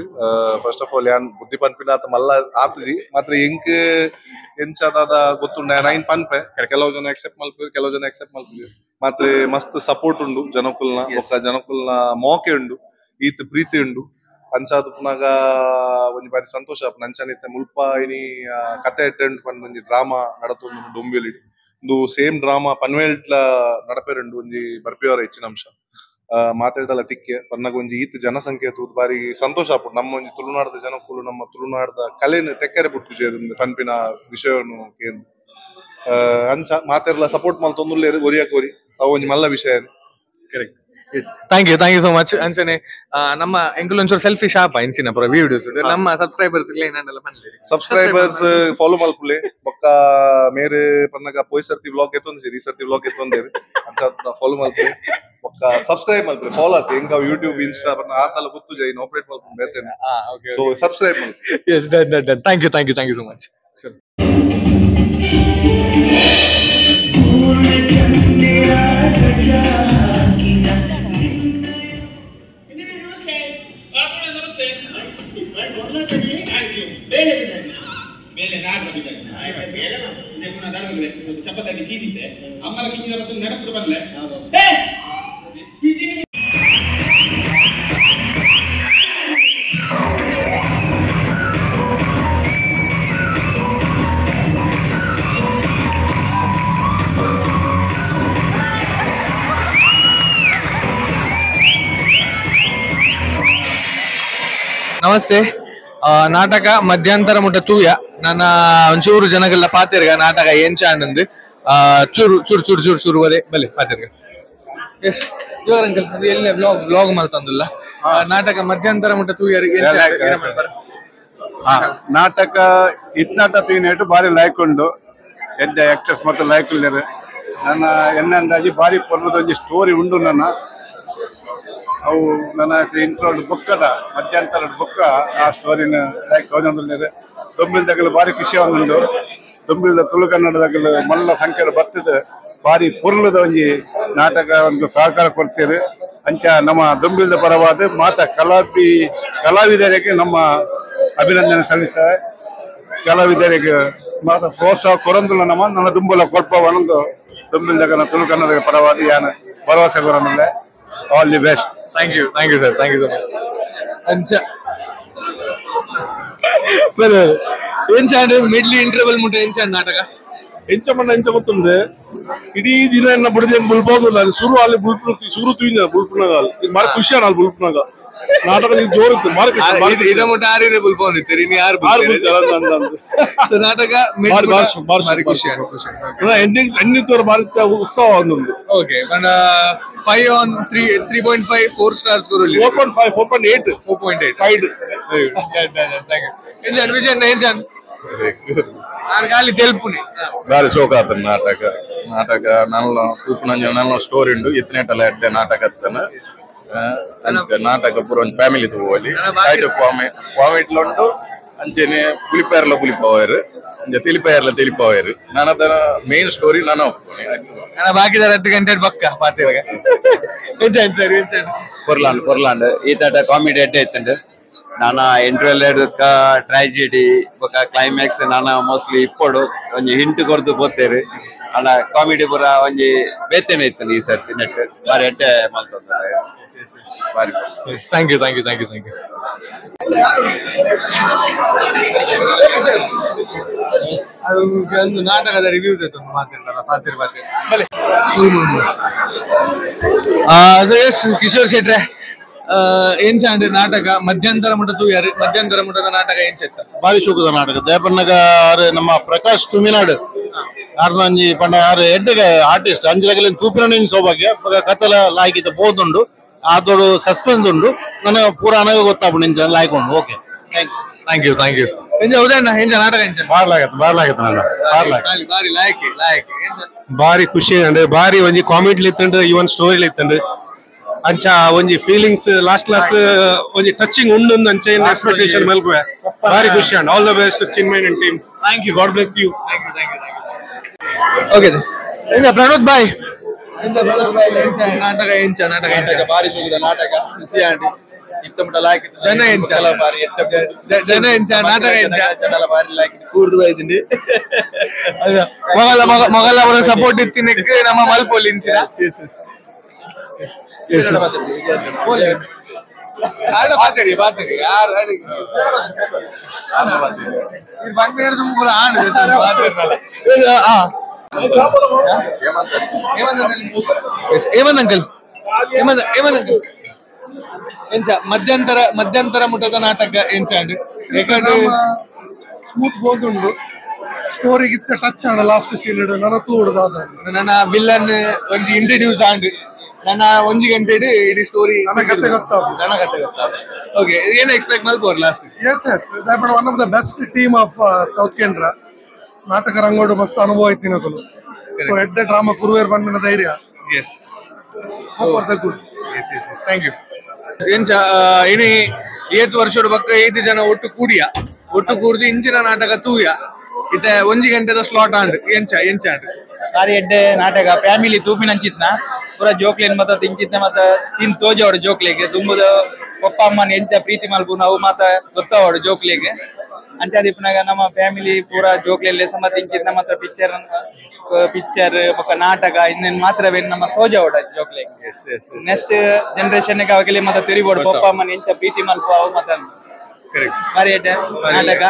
First of all ಯಾನ್ ಬುದ್ಧಿ ಪನ್ಪಿನ ಆತ ಮಲ್ಲ ಆತಜಿ ಮಾತ್ರ ಎಂಕ್ ಎಂಚಾದ ಗೊತ್ತುಂಡ ನೈನ್ ಪನ್ಪೆ ಕೆಲವು ಜನ ಅಕ್ಸೆಪ್ಟ್ ಮಲ್ಪು ಕೆಲವು ಜನ ಅಕ್ಸೆಪ್ಟ್ ಮಲ್ಪು ಮಾತ್ರ ಮಸ್ತ್ ಸಪೋರ್ಟ್ ಉಂಡು ಜನಕುಲ್ನ ಬೊಕ್ಕ ಜನಕುಲ್ನ ಮೋಕೆ ಉಂಡು ಈತ್ ಪ್ರೀತಿ ಉಂಡು ಅಂಚಾದ ಪುನಗ ಒಂಜಿ ಬಾರಿ ಸಂತೋಷ ಆಪುಂಡು. ಅಂಚನೆ ಮುಲ್ಪ ಇನಿ ಕತೆ ಅಟೆಂಡ್ ಪಂದ್ ಒಂಜಿ ಡ್ರಾಮಾ ನಡತೊಂದು ಡೊಂಬಿಲಿ ಒಂದು ಸೇಮ್ ಡ್ರಾಮಾ ಪನ್ವೇಲ್ಟ್ಲ ನಡಪೆರುಂಡು ಒಂಜಿ ಬರ್ಪಿಯವರ ಹೆಚ್ಚಿನ ಅಂಶ ಮಾತಾಡಲ್ಲ ತಿಕ್ಕೆ ಪನ್ನಗ ಒಂಜಿ ಈತ್ ಜನಸಂಖ್ಯೆ ತೂದು ಬಾರಿ ಸಂತೋಷ ಆಪುಂಡು. ನಮ್ಮ ಒಂಜಿ ತುಳುನಾಡದ ಜನಕುಲು ನಮ್ಮ ತುಳುನಾಡದ ಕಲೆನು ತೆಕ್ಕರೆ ಪುಟ್ಟು ಪನ್ಪಿನ ವಿಷಯವನ್ನು ಕೇಂದ್ರ ಅಂಚ ಮಾತೆರ್ಲ ಸಪೋರ್ಟ್ ಮಲ್ತೊಂದುಲ್ಲೇರು ಒರಿಯಾಕ ಒರಿ ಅವು ಒಂಜಿ ಮಲ್ಲ ವಿಷಯ. Correct. Thank you, thank you so much. ಅಂಚನೆ ನಮ್ಮ ಎಂಕುಲು ಒಂಚೂರು ಸೆಲ್ಫಿ ಶಾಪ್ ಇಂಚಿನ ಪೂರ ವಿಡಿಯೋಸ್ ನಮ್ಮ ಸಬ್ಸ್ಕ್ರೈಬರ್ಸ್ ಏನಾಂಡಲ ಪನ್ಲೆ ಸಬ್ಸ್ಕ್ರೈಬರ್ಸ್ ಫಾಲೋ ಮಲ್ಪುಲೆ ಬೊಕ್ಕ ಮೇರೆ ಪನ್ನಗ ಪೋಯ್ ಸರ್ತಿ ವ್ಲಾಗ್ ಎತ್ತೊಂದು ಈ ಸರ್ತಿ ವ್ಲಾಗ್ ಎತ್ತೊಂದೇರು ಅಂಚ ಫಾಲೋ ಮಲ್ಪುಲೆ ಬೊಕ್ಕ ಸಬ್ಸ್ಕ್ರೈಬ್ ಮಲ್ಪುಲೆ ಫಾಲೋ ಆತ ಎಂಕ ಯೂಟ್ಯೂಬ್ ಇನ್ಸ್ಟಾ ಪನ್ನ ಆತಲ ಗೊತ್ತು ಜೈ ಆಪರೇಟ್ ಮಲ್ಪುಂಡು ಬೇತೇನೆ. ಸೊ ಸಬ್ಸ್ಕ್ರೈಬ್ ಮಲ್ಪುಲೆ. Yes, done done done. Thank you, thank you, thank you so much. Namaste. ನಾಟಕ ಮಧ್ಯಂತರ ಮುಟ್ಟ ತೂಯ ನನ್ನ ಒಂಚೂರು ಜನಗಳೆಲ್ಲ ಪಾತಿರ್ಗ ನಾಟಕ ಎಂಚ ಆನಂದ್ ಚೂರು ಚೂರು ಚೂರು ಚೂರು ಚೂರು ಬಲೆ ಬಲೆ ಪಾತಿರ್ಗ. ಎಸ್ ಇವಾಗ ಅಂಕಲ್ ಅದು ಎಲ್ಲೇ ವ್ಲಾಗ್ ವ್ಲಾಗ್ ಮಲ್ತಂದುಲ್ಲ ನಾಟಕ ಮಧ್ಯಂತರ ಮುಟ್ಟ ತೂಯರ್ ನಾಟಕ ಇತ್ನಾಟ ತೀನೇಟು ಬಾರಿ ಲೈಕ್ ಉಂಡು ಎಡ್ಡೆ ಆಕ್ಟರ್ಸ್ ಮತ್ತು ಲೈಕ್ ಉಳ್ಳೇರು ನನ್ನ ಎನ್ನ ಅಂದಾಜಿ ಬಾರಿ ಪೊರ್ಲದೊಂಜಿ ಸ್ಟೋರಿ ಉಂಡು ನನ್ನ ಅವು ನನ್ನ ಇಂಟ್ರೋಡ್ ಬುಕ್ಕದ ಮಧ್ಯಂತರ ಬುಕ್ಕ ಆ ಸ್ಟೋರಿನ ಲೈಕ್ ಹೌದಂದ್ರೆ ದೊಂಬಿಲ್ ದಗಲು ಬಾರಿ ಖುಷಿ ಉಂಡು ದೊಂಬಿಲ್ದ ತುಳು ಕನ್ನಡದಾಗಲು ಮಲ್ಲ ಸಂಖ್ಯೆ ಬರ್ತದೆ ಬಾರಿ ಪೊರ್ಲದ ಒಂಜಿ ನಾಟಕ ಒಂದು ಸಹಕಾರ ಕೊಡ್ತೀರಿ ಅಂಚ ನಮ್ಮ ದೊಂಬಿಲ್ದ ಪರವಾದ ಮಾತ ಕಲಾವಿದರಿಗೆ ನಮ್ಮ ಅಭಿನಂದನೆ ಸಲ್ಲಿಸ್ತಾರೆ. ಕಲಾವಿದರಿಗೆ ಮಾತ ಪ್ರೋತ್ಸಾಹ ಕೊರಂದುಲ್ಲ ನಮ್ಮ ನನ್ನ ದುಂಬುಲ ಕೊಲ್ಪ ಒಣಂದು ದೊಂಬಿಲ್ದ ತುಳು ಕನ್ನಡದ ಪರವಾದ ಯಾನ ಭರವಸೆ ಕೊರಂದುಲ್ಲ. All the best. Thank you, thank you sir, thank you so much. ಅಂಚ ಬರ ಎಂಚ ಮಿಡ್ಲಿ ಇಂಟರ್ವಲ್ ಮುಟ್ಟ ಎಂಚ ನಾಟಕ ಎಂಚ ಮಣ್ಣ ಎಂಚ ಗೊತ್ತುಂಡೆ ಇಡೀ ದಿನ ಎನ್ನ ಬುಡದಿ ಬುಲ್ಬೋದು ಶುರು ಅಲ್ಲಿ ಬುಲ್ಪು ಶುರು ತೂಯಿನ ಬುಲ್ಪುನಾಗ ಅಲ್ಲಿ ಬಾರಿ ಖುಷಿ ಅಲ್ಲಿ ಬುಲ್ಪುನಾಗ ನಾಟಕ ಜೋರು ಇತ್ತು ಬಾರಿ ಖುಷಿ. ಇದ ಮುಟ್ಟ ಆರಿನ ಬುಲ್ಪೊಂದಿತ್ತು ಇನ್ನು ಯಾರು ಸೊ ನಾಟಕ ಬಾರಿ ಖುಷಿ ಎಂಡಿಂಗ್ ಎಂಡಿಂಗ್ ತೋರ ಬಾರಿ ಉತ್ಸವ ಒಂದೊಂದು. Okay, 5 on 3, 3.5, 4 stars ಕೊರಲಿ. 4.5, 4.8, 4.8. 5. Thank you. ಎಂಜಾನ್ Vijay ಎಂಜಾನ್ ಆರ್ ಗಾಲಿ ತೆಲ್ಪುನಿ ಬಾರಿ ಶೋಕ ಆತನ ನಾಟಕ ನಾಟಕ ನಲ್ಲ ತೂಪುನಂಜ ನಲ್ಲ ಸ್ಟೋರಿ ಉಂಡು ಇತ್ತನೇಟಲ ಎಡ್ಡೆ ನಾಟಕ ಅತ್ತನ ಅಂಚ ನಾಟಕ ಪೂರ ಒಂಜಿ ಫ್ಯಾಮಿಲಿ ತೂವೊಲಿ ಐಟ್ ಕಾಮೆಟ್ಲ ಉಂಡು ಅಂಚೆನೆ ಪುಲಿಪೇರ್ಲ ಪುಲಿಪೋಯರ್ ಅಂಚ ತಿಳಿಪೇರ್ಲ ತಿಳಿಪೋಯರ್ ನಾನದನ ಮೇನ್ ಸ್ಟೋರಿ ನಾನು ಒಪ್ಪುನಿ. ನನ್ನ ಬಾಕಿದ 2 ಗಂಟೆ ಬಕ್ಕ ಪಾತಿರಗ ಎಂಚ ಸರ್ ಎಂಚ ಪೊರ್ಲಾಂಡ್ ಪೊರ್ಲಾಂಡ್ ಈ ತಾಟ ಕಾಮಿಡಿ ಎಡ್ಡೆ ಇತ್ತುಂಡು ನಾನ ಇಂಟರ್ವೆಲ್ ಟ್ರಾಜಿಡಿ ಬೊಕ ಕ್ಲೈಮ್ಯಾಕ್ಸ್ ನಾನ ಮೋಸ್ಟ್ಲಿ ಇಪ್ಪೊಡು ಒಂಜಿ ಹಿಂಟ್ ಕೊರ್ದು ಪೋತೇರು ಅಣ್ಣ ಕಾಮಿಡಿ ಪೂರ ಒಂಜಿ ಬೇತೆನೆ ಇತ್ತು ಈ ಸರ್ತಿ ನೆಟ್ ಬಾರಿ ಎಡ್ಡೆ ಮಲ್ತೊಂದು ಬಾರಿ. Thank you thank you thank you thank you. ಅದು ಒಂದು ನಾಟಕದ ರಿವ್ಯೂಸ್ ಆಯ್ತು ಮಾತಾಡಲ್ಲ ಪಾತಿರ್ ಪಾತಿರ್ ಬಲೆ. ಕಿಶೋರ್ ಶೆಟ್ರೆ ಏನ್ ಅಂದ್ರೆ ನಾಟಕ ಮಧ್ಯಂತರ ಮುಟ ತೂಯಾರು ಮಧ್ಯಂತರ ಮುಟದ ನಾಟಕ ಏನ್ ಚೆತ್ತ ಬಾರಿ ಶೋಕದ ನಾಟಕ ದೇಪನ್ನಗ ನಮ್ಮ ಪ್ರಕಾಶ್ ತುಮಿನಾಡು ಆರ್ನಂಜಿ ಪಂಡ ಆರು ಎಡ್ಡೆಗೆ ಆರ್ಟಿಸ್ಟ್ ಅಂಜಲಗಲಿ ತೂಪಿನ ಸೌಭಾಗ್ಯ ಕತ್ತಲ ಲಾಯ್ಕಿತ ಬೋದುಂಡು ಆದೋಡು ಸಸ್ಪೆನ್ಸ್ ಉಂಡು ನನ್ನ ಪೂರ ಅನಗ ಗೊತ್ತಾಪುಂಡು ಇಂಚ ಲಾಯ್ಕೊಂಡು. Okay thank you thank you. ಎಂಜ ಉದಯಣ್ಣ ಎಂಜ ನಾಟಕ ಎಂಜ ಬಾರ್ಲಾಗತ್ತೆ ಬಾರ್ಲಾಗತ್ತೆ ನನ್ನ ಬಾರ್ಲಾಗತ್ತೆ ಬಾರಿ ಲಾಯ್ಕಿ ಲಾಯ್ಕಿ ಬಾರಿ ಖುಷಿ ಅಂದ್ರೆ ಬಾರಿ ಒಂಜಿ ಕಾಮಿಡಿ ಇತ್ತಂಡು ಇವನ್ ಸ್ಟೋರಿ ಇತ್ತಂಡು ಅಂಚ ಒಂಜಿ ಫೀಲಿಂಗ್ಸ್ ಲಾಸ್ಟ್ ಲಾಸ್ಟ್ ಒಂಜಿ ಟಚಿಂಗ್ ಉಂಡು ಅಂಚ ಎಕ್ಸ್ಪೆಕ್ಟೇಷನ್ ಮಲ್ಪುವೆ ಬಾರಿ ಖುಷಿ and all the best Chinmay and team. Thank you God bless you. Thank you thank you thank you. Okay ಎಂಜ ಪ್ರಣೋದ್ ಬಾಯ್ ಎಂಜ ನಾಟಕ ಎಂಚ ನಾಟಕ ಎಂಚ ಬಾರಿ ಶೋಕದ ನಾಟಕ ಖುಷಿ ಆಂಡಿ ಇತ್ತಮಟ ಲಾಯ್ಕ್ ಜನ ಎಂಚ ಬಾರಿ ಜನ ಎಂಚ ನಾಟಕ ಎಂಚ ಜನ ಬಾರಿ ಲಾಯ್ಕ್ ಕೂರ್ದು ಬೈದಿಂಡಿ ಮೊಗಲ ಮೊಗಲ ಅವರ ಸಪೋರ್ಟ್ ಇತ್ತಿನಕ್ಕೆ ನಮ್ಮ ಮಲ್ಪೊಲಿ ಇಂಚಿನ ಬಾತೇರಿ ಬಾತೇರಿ ಯಾರು ಏಮಂದ ಅಂಕಲ್ ಏಮಂದ ಏಮಂದ ಎಂಚ ಮಧ್ಯಂತರ ಮಧ್ಯಂತರ ಮುಟದ ನಾಟಕ ಎಂಚ ಯಾಕಂದ್ರೆ ಸ್ಮೂತ್ ಹೋದುಂಡು ಸ್ಟೋರಿ ಗಿತ್ತ ಟಚ್ ಆಂಡ ಲಾಸ್ಟ್ ಸೀನ್ ನನ್ನ ತೂಡುದಾದ ನನ್ನ ವಿಲ್ಲನ್ ಒಂಜಿ ಇಂಟ್ರೊಡ್ಯೂಸ್ ಆಂಡ್ ನನ್ನ ಒಂಜಿ ಗಂಟೆ ಇಡೀ ಸ್ಟೋರಿ ನನ್ನ ಕತೆ ಗೊತ್ತಾಪು ನನ್ನ ಕತೆ ಗೊತ್ತಾಪು. ಓಕೆ ಏನು expect ಮಲ್ಪೋರ್ last? Yes yes that one of the best team of South Canara ನಾಟಕ ರಂಗೋಡು ಮಸ್ತ್ ಅನುಭವ ಐತಿನಕುಲು ಎಡ್ಡೆ ಡ್ರಾಮಾ ಕುರುವೇರ್ ಬಂದಿನ ಧೈರ್ಯ. Yes for the good. Yes yes yes thank you. ಎಂಚ ಇನಿ ಏತ್ ವರ್ಷದ ಬಕ್ಕ ಏತ್ ಜನ ಒಟ್ಟು ಕೂಡಿಯ ಒಟ್ಟು ಕೂರ್ದು ಇಂಚಿನ ನಾಟಕ ತೂಯ ಇತ್ತೆ ಒಂಜಿ ಗಂಟೆದ ಸ್ಲಾಟ್ ಆಂಡ್ ಎಂಚ ಎಂಚ ಆಂಡ್ ಬಾರಿ ಎಡ್ಡೆ ನಾಟಕ ಫ್ಯಾಮಿಲಿ ತೂಪಿನಂಚಿತ್ನ ಪೂರ ಜೋಕ್ಲೇನ್ ಮತ್ತ ತಿಂಚಿತ್ನ ಮತ್ತ ಸೀನ್ ತೋಜವಡು ಜೋಕ್ಲೆಗ್ ದುಂಬುದ ಪಪ್ಪ ಅಮ್ಮನ ಎಂಚ ಪ್ರೀತಿ ಮಲ್ಪುನ ಅವು ಮಾತ ಗೊತ್ತಾವಡು ಜೋಕ್ಲೆಗ್ ಅಂಚಾದಿಪ್ಪನಾಗ ನಮ್ಮ ಫ್ಯಾಮಿಲಿ ಪೂರ ಜೋಕ್ಲೆಲ್ಲ ಸಮ ತಿಂಚಿತ್ನ ಮಾತ್ರ ಪಿಕ್ಚರ್ ಪಿಕ್ಚರ್ ಬೊಕ್ಕ ನಾಟಕ ಇನ್ನೇನ್ ಮಾತ್ರ ನಮ್ಮ ತೋಜವಡ ಜೋಕ್ಲೆಗ್ ನೆಕ್ಸ್ಟ್ ಜನರೇಷನ್ ಅವಾಗಲೇ ಮತ್ತ ತಿರಿಬೋಡು ಪಪ್ಪ ಅಮ್ಮನ ಎಂಚ ಪ್ರೀತಿ ಮಲ್ಪ ಅವು ಮತ್ತ ಬಾರಿ ಎಡ್ಡೆ ನಾಟಕ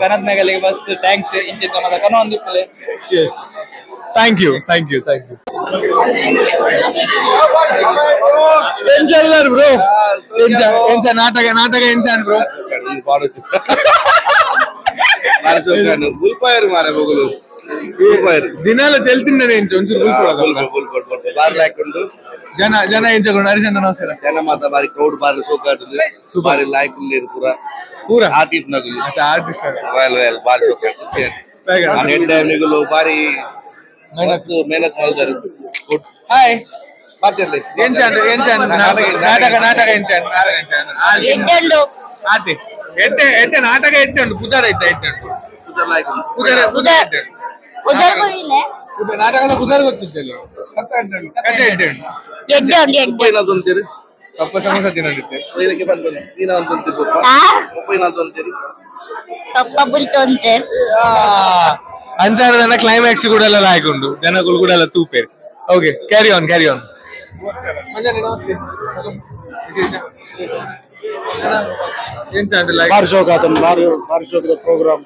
ಕನತ್ನಗಲಿಗೆ ಬಸ್ thanks ಇಂಚಿತ್ತ ಮತ್ತ ಕನ ಒಂದಿಪ್ಪಲೆ. Yes thank you thank you thank you. ಎಂಚಲ್ಲರ್ bro ಎಂಚ ಎಂಚ ನಾಟಕ ನಾಟಕ ಎಂಚ ಬ್ರೋ ಬುಲ್ಪಾಯರು ಮಾರೆ ಬೊಗುಲು ದಿನಾಲ ತೆಲ್ತಿಂಡನೆ ಎಂಚ ಒಂಚೂರು ಬುಲ್ಪೊಡು ಬಾರಿ ಲಾಯ್ಕ್ ಜನ ಜನ ಎಂಚ ಕೊಂಡು ಹರಿಶಣ್ಣ ನಮಸ್ಕಾರ ಜನ ಮಾತ ಬಾರಿ ಕ್ರೌಡ್ ಬಾರಿ ಸೋಕ ಆತದೆ ಬಾರಿ ಲಾಯ್ಕ್ ಉಲ್ಲೇರು ಪೂರ ಪೂರ ಆರ್ಟಿಸ್ಟ್ ನಗುಲು ಆರ್ಟಿಸ್ಟ್ ವೆಲ್ ವೆಲ್ ಬಾರಿ ಸೋಕ ಖುಷಿ ಆಂಡ್ ಎಡ್ಡೆ ನಿಗುಲು ಬಾರಿ ಮೆಹನತ್ ಮಾಡ್ತಾರೆ. ಗುಡ್ ಹಾಯ್ ಮಾತಾಡ್ಲಿ ಎಂಚ ಎಂಚ ನಾಟಕ ನಾಟಕ ಎಂಚ ನಾಟಕ ಎಂಚ ಆತೆ ಎಡ್ಡೆ ಎಡ್ಡೆ ನಾಟಕ ಎಡ್ಡೆ ಉಂಟು ಪುದರ್ ಐತೆ ಎಡ್ಡೆ ಉಂಟು ಪುದರ್ ಪುದರ್ ಎಡ್ಡೆ ಉಂಟು ನಾಟಕದ ಪುದರ್ ಗೊತ್ತಿದ್ದಲ್ಲಿ ಕತೆ ಎಡ್ಡೆ ಉಂಟು ಎಡ್ಡೆ ಪಪ್ಪ ಸಮೋಸ ತಿನ್ನೋದಿತ್ತೆ ಪಪ್ಪ ಬುಲ್ತೊಂತೆ ಅಂಚಾರ ಕ್ಲೈಮ್ಯಾಕ್ಸ್ ಕೂಡ ಎಲ್ಲ ಲಾಯ್ಕ್ ಉಂಟು ಜನಗಳು ಕೂಡ ಎಲ್ಲ ತೂಪೇರು. Okay carry on carry on. Namaste ವಿಶೇಷ ಎಂಚ ಬಾರಿ ಶೋಕ ಆತನ ಬಾರಿ ಬಾರಿ ಶೋಕದ ಪ್ರೋಗ್ರಾಮ್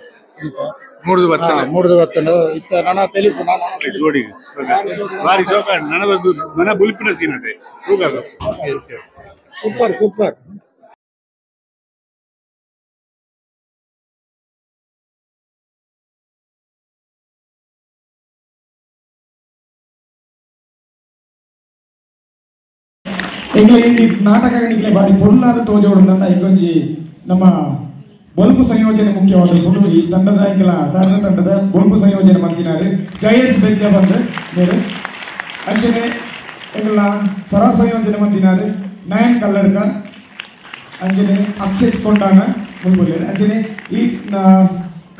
ಮೂರ್ದು ಬರ್ತದೆ ಮೂರ್ದು ಬರ್ತದೆ ಇತ್ತ ನನ್ನ ತೆಲಿಪು ನಾನು ಜೋಡಿ ಬಾರಿ ಶೋಕ ನನ್ನ ನನ್ನ ಬುಲ್ಪಿನ ಸೀನ್ ಅದೇ ಸೂಪರ್ ಸೂಪರ್. ಎಂಗ್ಲ ಈ ನಾಟಕ ನಿಕ್ಲೆ ಬಾರಿ ಪೊರ್ಲಾದ ತೋಜೋಡು ನನ್ನ ಇಂಕೊಂಜಿ ನಮ್ಮ ಬೊಲ್ಪು ಸಂಯೋಜನೆ ಮುಖ್ಯವಾದ ಈ ತಂಡದ ಎಂಕಲ ಸಾಧನ ತಂಡದ ಬೊಲ್ಪು ಸಂಯೋಜನೆ ಮಂತಿನಾರು ಜಯೇಶ್ ಬೆಜ್ಜ ಬಂದು ಮೇರು ಅಂಚನೆ ಎಂಕಲ ಸ್ವರ ಸಂಯೋಜನೆ ಮಂತಿನಾರು ನಯನ್ ಕಲ್ಲಡ್ಕ ಅಂಚನೆ ಅಕ್ಷತ್ ಕೊಂಡಾನ ಮುಲ್ಬುಲ್ಲೇರು ಅಂಚನೆ ಈ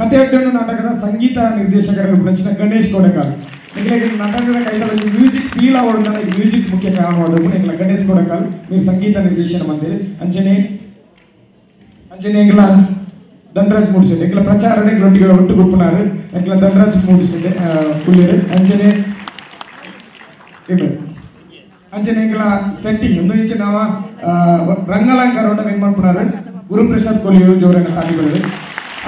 ಕಥೆಯಡ್ಡನ್ನು ನಾಟಕದ ಸಂಗೀತ ನಿರ್ದೇಶಕರ ನಂಚಿನ ಗಣೇಶ್ ಕೊಡಕಾಲ್ ಎಂಕಲ ನಾಟಕದ ಕೈತಲ ಮ್ಯೂಸಿಕ್ ಫೀಲ್ ಆವಡ್ ಮ್ಯೂಸಿಕ್ ಮುಖ್ಯ ಕಾರಣವಾದ ಎಂಕಲ ಗಣೇಶ್ ಕೊಡಕಾಲ್ మీరు ಸಂಗೀತ ನಿರ್ದೇಶನ ಮಂದಿರಿ ಅಂಚನೆ ಅಂಚನೆ ಎಂಕಲ ಧನರಾಜ್ ಮೂಡಿಸೆಡ್ಡೆ ಎಂಕಲ ಪ್ರಚಾರ ಎಂಕಲೊಟ್ಟಿಗೆ ಒಟ್ಟು ಗುಪ್ಪುನಾರು ಎಂಕಲ ಧನರಾಜ್ ಮೂಡಿಸೆಡ್ಡೆ ಉಳ್ಳೇರು ಅಂಚನೆ ಅಂಚನೆ ಎಂಕಲ ಸೆಟ್ಟಿಂಗ್ ಒಂದು ಇಂಚೆ ನಾವ ರಂಗಾಲಂಕಾರ ಏನು ಮಾಡ್ಪುನಾರು ಗುರುಪ್ರಸಾದ್ ಕೊಲಿಯು ಜೋರನ್ನ ತಾಲಿಗಳು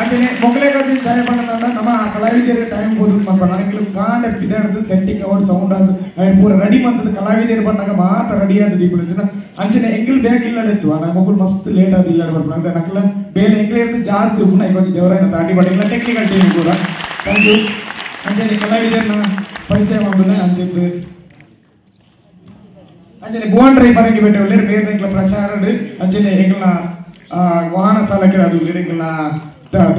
ಅಂಚನೆ ಮೊಗಲೇಗಾದಿ ಛಾಯ ಪಂಡ ನಮ್ಮ ಕಲಾವಿದರ ಟೈಮ್ ಹೋದ್ ಮಲ್ಪ ನನಗೆ ಕಾಂಡ ಪಿದಾಡ್ದು setting out sound ಅದು ಪೂರ ರೆಡಿ ಮಂತದ ಕಲಾವಿದರು ಬಂದಾಗ ಮಾತ್ರ ರೆಡಿ ಆದ ದೀಪುಲ ಅಂಚನೆ ಎಂಕಲ್ ಬೇಗ ಇಲ್ಲಡಿತ್ತು ನಮ್ಮ ಮಕ್ಕಳು ಮಸ್ತ್ ಲೇಟ್ ಆದ ಇಲ್ಲ ಬರ್ಪುನ ನಕ್ಲ ಬೇರೆ ಎಂಕಲ್ ಇರ್ತದೆ ಜಾಸ್ತಿ ಉಪ್ಪುನ ಇವಾಗ ಜವರಾಯನ ತಾಟಿ ಬಟ್ ಟೆಕ್ನಿಕಲ್ team ಕೂಡ thank you. ಅಂಚನೆ ಕಲಾವಿದರನ್ನ ಪರಿಚಯ ಮಾಡೋಣ ಅಂಚಿದ್ದು ಅಂಚನೆ ಭುವನ್ ರೈ ಪರಂಗಿ ಬೇಟೆ ಉಳ್ಳೇರು ಬೇರೆ ಎಂಕಲ ಪ್ರಚಾರ ಅಂಚನೆ ಎಂಕಲ್ನ ವಾಹನ ಚಾಲಕರ ಅದು ಎಂಕಲ್ನ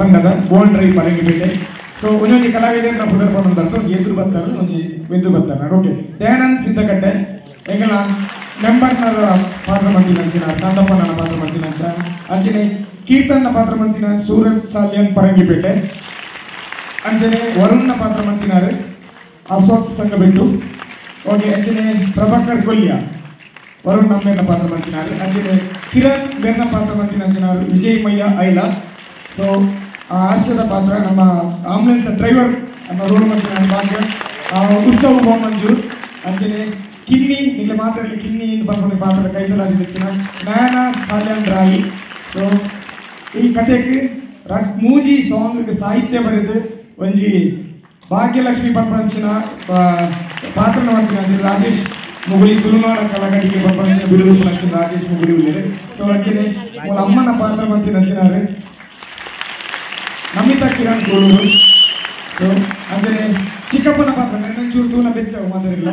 ತಂಡದ ಭುವನ್ ರೈ ಪರಂಗಿಪೇಟೆ. ಸೊ ಒಂದೊಂದು ಕಲಾವಿದರನ್ನ ಪುದರ್ ಪನ್ನೊಂದು ಎದುರು ಬರ್ತಾರೆ ಒಂಜಿ ಎದುರು ಬರ್ತಾರೆ. ಓಕೆ ದಯಾನಂದ್ ಸಿದ್ದಕಟ್ಟೆ ಎಂಕಲ ಮೆಂಬರ್ನ ಪಾತ್ರ ಮಂತಿನ ಅಂಚಿನ ಕಾಂತಪ್ಪನ ಪಾತ್ರ ಮಂತಿನ ಅಂಚ ಅಂಚನೆ ಕೀರ್ತನ್ನ ಪಾತ್ರ ಮಂತಿನ ಸೂರಜ್ ಸಾಲಿಯನ್ ಪರಂಗಿಪೇಟೆ ಅಂಚನೆ ವರುಣ್ನ ಪಾತ್ರ ಮಂತಿನಾರು ಅಶ್ವಥ್ ಸಂಘಬಿಟ್ಟು. ಓಕೆ ಅಂಚನೆ ಪ್ರಭಾಕರ್ ಕೊಲ್ಯ ವರುಣ್ ನಮ್ಮೆನ್ನ ಪಾತ್ರ ಮಂತಿನಾರು ಅಂಚನೆ ಕಿರಣ್ ಬೆನ್ನ ಪಾತ್ರ ಮಂತಿನ ಅಂಚಿನಾರು ವಿಜಯ್ ಮಯ್ಯ ಐಲ. ಸೊ ಆ ಹಾಸ್ಯದ ಪಾತ್ರ ನಮ್ಮ ಆಂಬುಲೆನ್ಸ್ ಡ್ರೈವರ್ ನಮ್ಮ ರೋಡ್ ಮಂತಿನ ಭಾಗ್ಯ ಉತ್ಸವ ಬೋಮಂಜೂರ್ ಅಂಚನೆ ಕಿನ್ನಿ ನಿಲ್ಲ ಮಾತ್ರ ಕಿನ್ನಿ ಪನ್ಪುನ ಪಾತ್ರ ಕೈತಲಾದಿ ಹೆಚ್ಚಿನ ನಯನ ಸಾಲ್ಯನ್ ರಾಯಿ. ಸೊ ಈ ಕಥೆಗೆ ಮೂಜಿ ಸಾಂಗ್ ಸಾಹಿತ್ಯ ಬರೆದು ಒಂಜಿ ಭಾಗ್ಯಲಕ್ಷ್ಮಿ ಪನ್ಪಂಚಿನ ಪಾತ್ರ ಮಂತಿನ ರಾಜೇಶ್ ಮುಗುಳಿ ತುಳುನಾಡ ಕಲಾಕಟಿಗೆ ಪನ್ಪಂಚಿನ ಬಿರುದು ನಂಚಿನ ರಾಜೇಶ್ ಮುಗುಳಿ ಉಳ್ಳೇರು. ಸೊ ಅಂಚನೆ ಅಮ್ಮನ ಪಾತ್ರ ಮಂತಿನ ಅಂಚಿನಾರು ನಮಿತಾ ಕಿರಣ್ ಕೋಳೂರು. ಸೊ ಅಂಚನೆ ಚಿಕ್ಕಪ್ಪನ ಪಾತ್ರ ಚೂರು ತೂನ ಬೆಚ್ಚ ಮಾತಾಡಿಲ್ಲ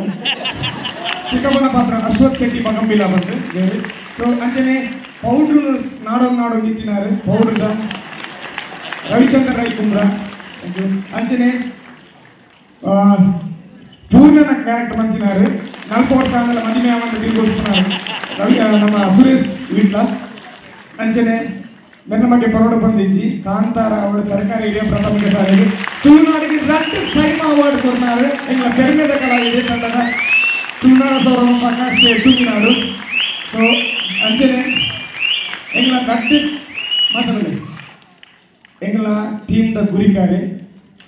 ಚಿಕ್ಕಪ್ಪನ ಪಾತ್ರ ಅಶ್ವಥ್ ಶೆಟ್ಟಿ ಮಗಂಬಿಲ ಬಂದು ಬೇರೆ. ಸೊ ಅಂಚನೆ ಪೌಡ್ರು ನಾಡೋದು ನಾಡೋದು ಇತ್ತಿನಾರು ಪೌಡ್ರದ ರವಿಚಂದ್ರ ರೈ ಕುಂಬ್ರ. ಅಂಚನೆ ಪೂರ್ಣನ ಕ್ಯಾರೆಕ್ಟರ್ ಮಂಚಿನಾರು 40 ವರ್ಷ ಆಮೇಲೆ ಮದುವೆ ಆಮೇಲೆ ತಿರುಗೋಸ್ಕರ ರವಿ ನಮ್ಮ ಸುರೇಶ್ ವಿಟ್ಲ. ಅಂಚನೆ ನನ್ನ ಬಗ್ಗೆ ಪರೋಡ ಬಂದಿಜ್ಜಿ ಕಾಂತಾರ ಅವರು ಸರ್ಕಾರಿ ಹಿರಿಯ ಪ್ರಾಥಮಿಕ ಶಾಲೆಗೆ ತುಳುನಾಡಿಗೆ ರಟ್ಟು ಸೈಮಾ ಅವಾರ್ಡ್ ಕೊಡ್ತಾರೆ ಎಂಗಳ ಪೆರ್ಮೆದ ಕಲಾವಿದೆ ತಂಡದ ತುಳುನಾಡ ಸೌರಭ ಪ್ರಕಾಶ್ ತುಳುನಾಡು. ಸೊ ಅಂಚನೆ ಎಂಗಳ ರಟ್ಟು ಮಾತಾಡಲಿ ಎಂಗಳ ಟೀಮ್ದ ಗುರಿಕಾರೆ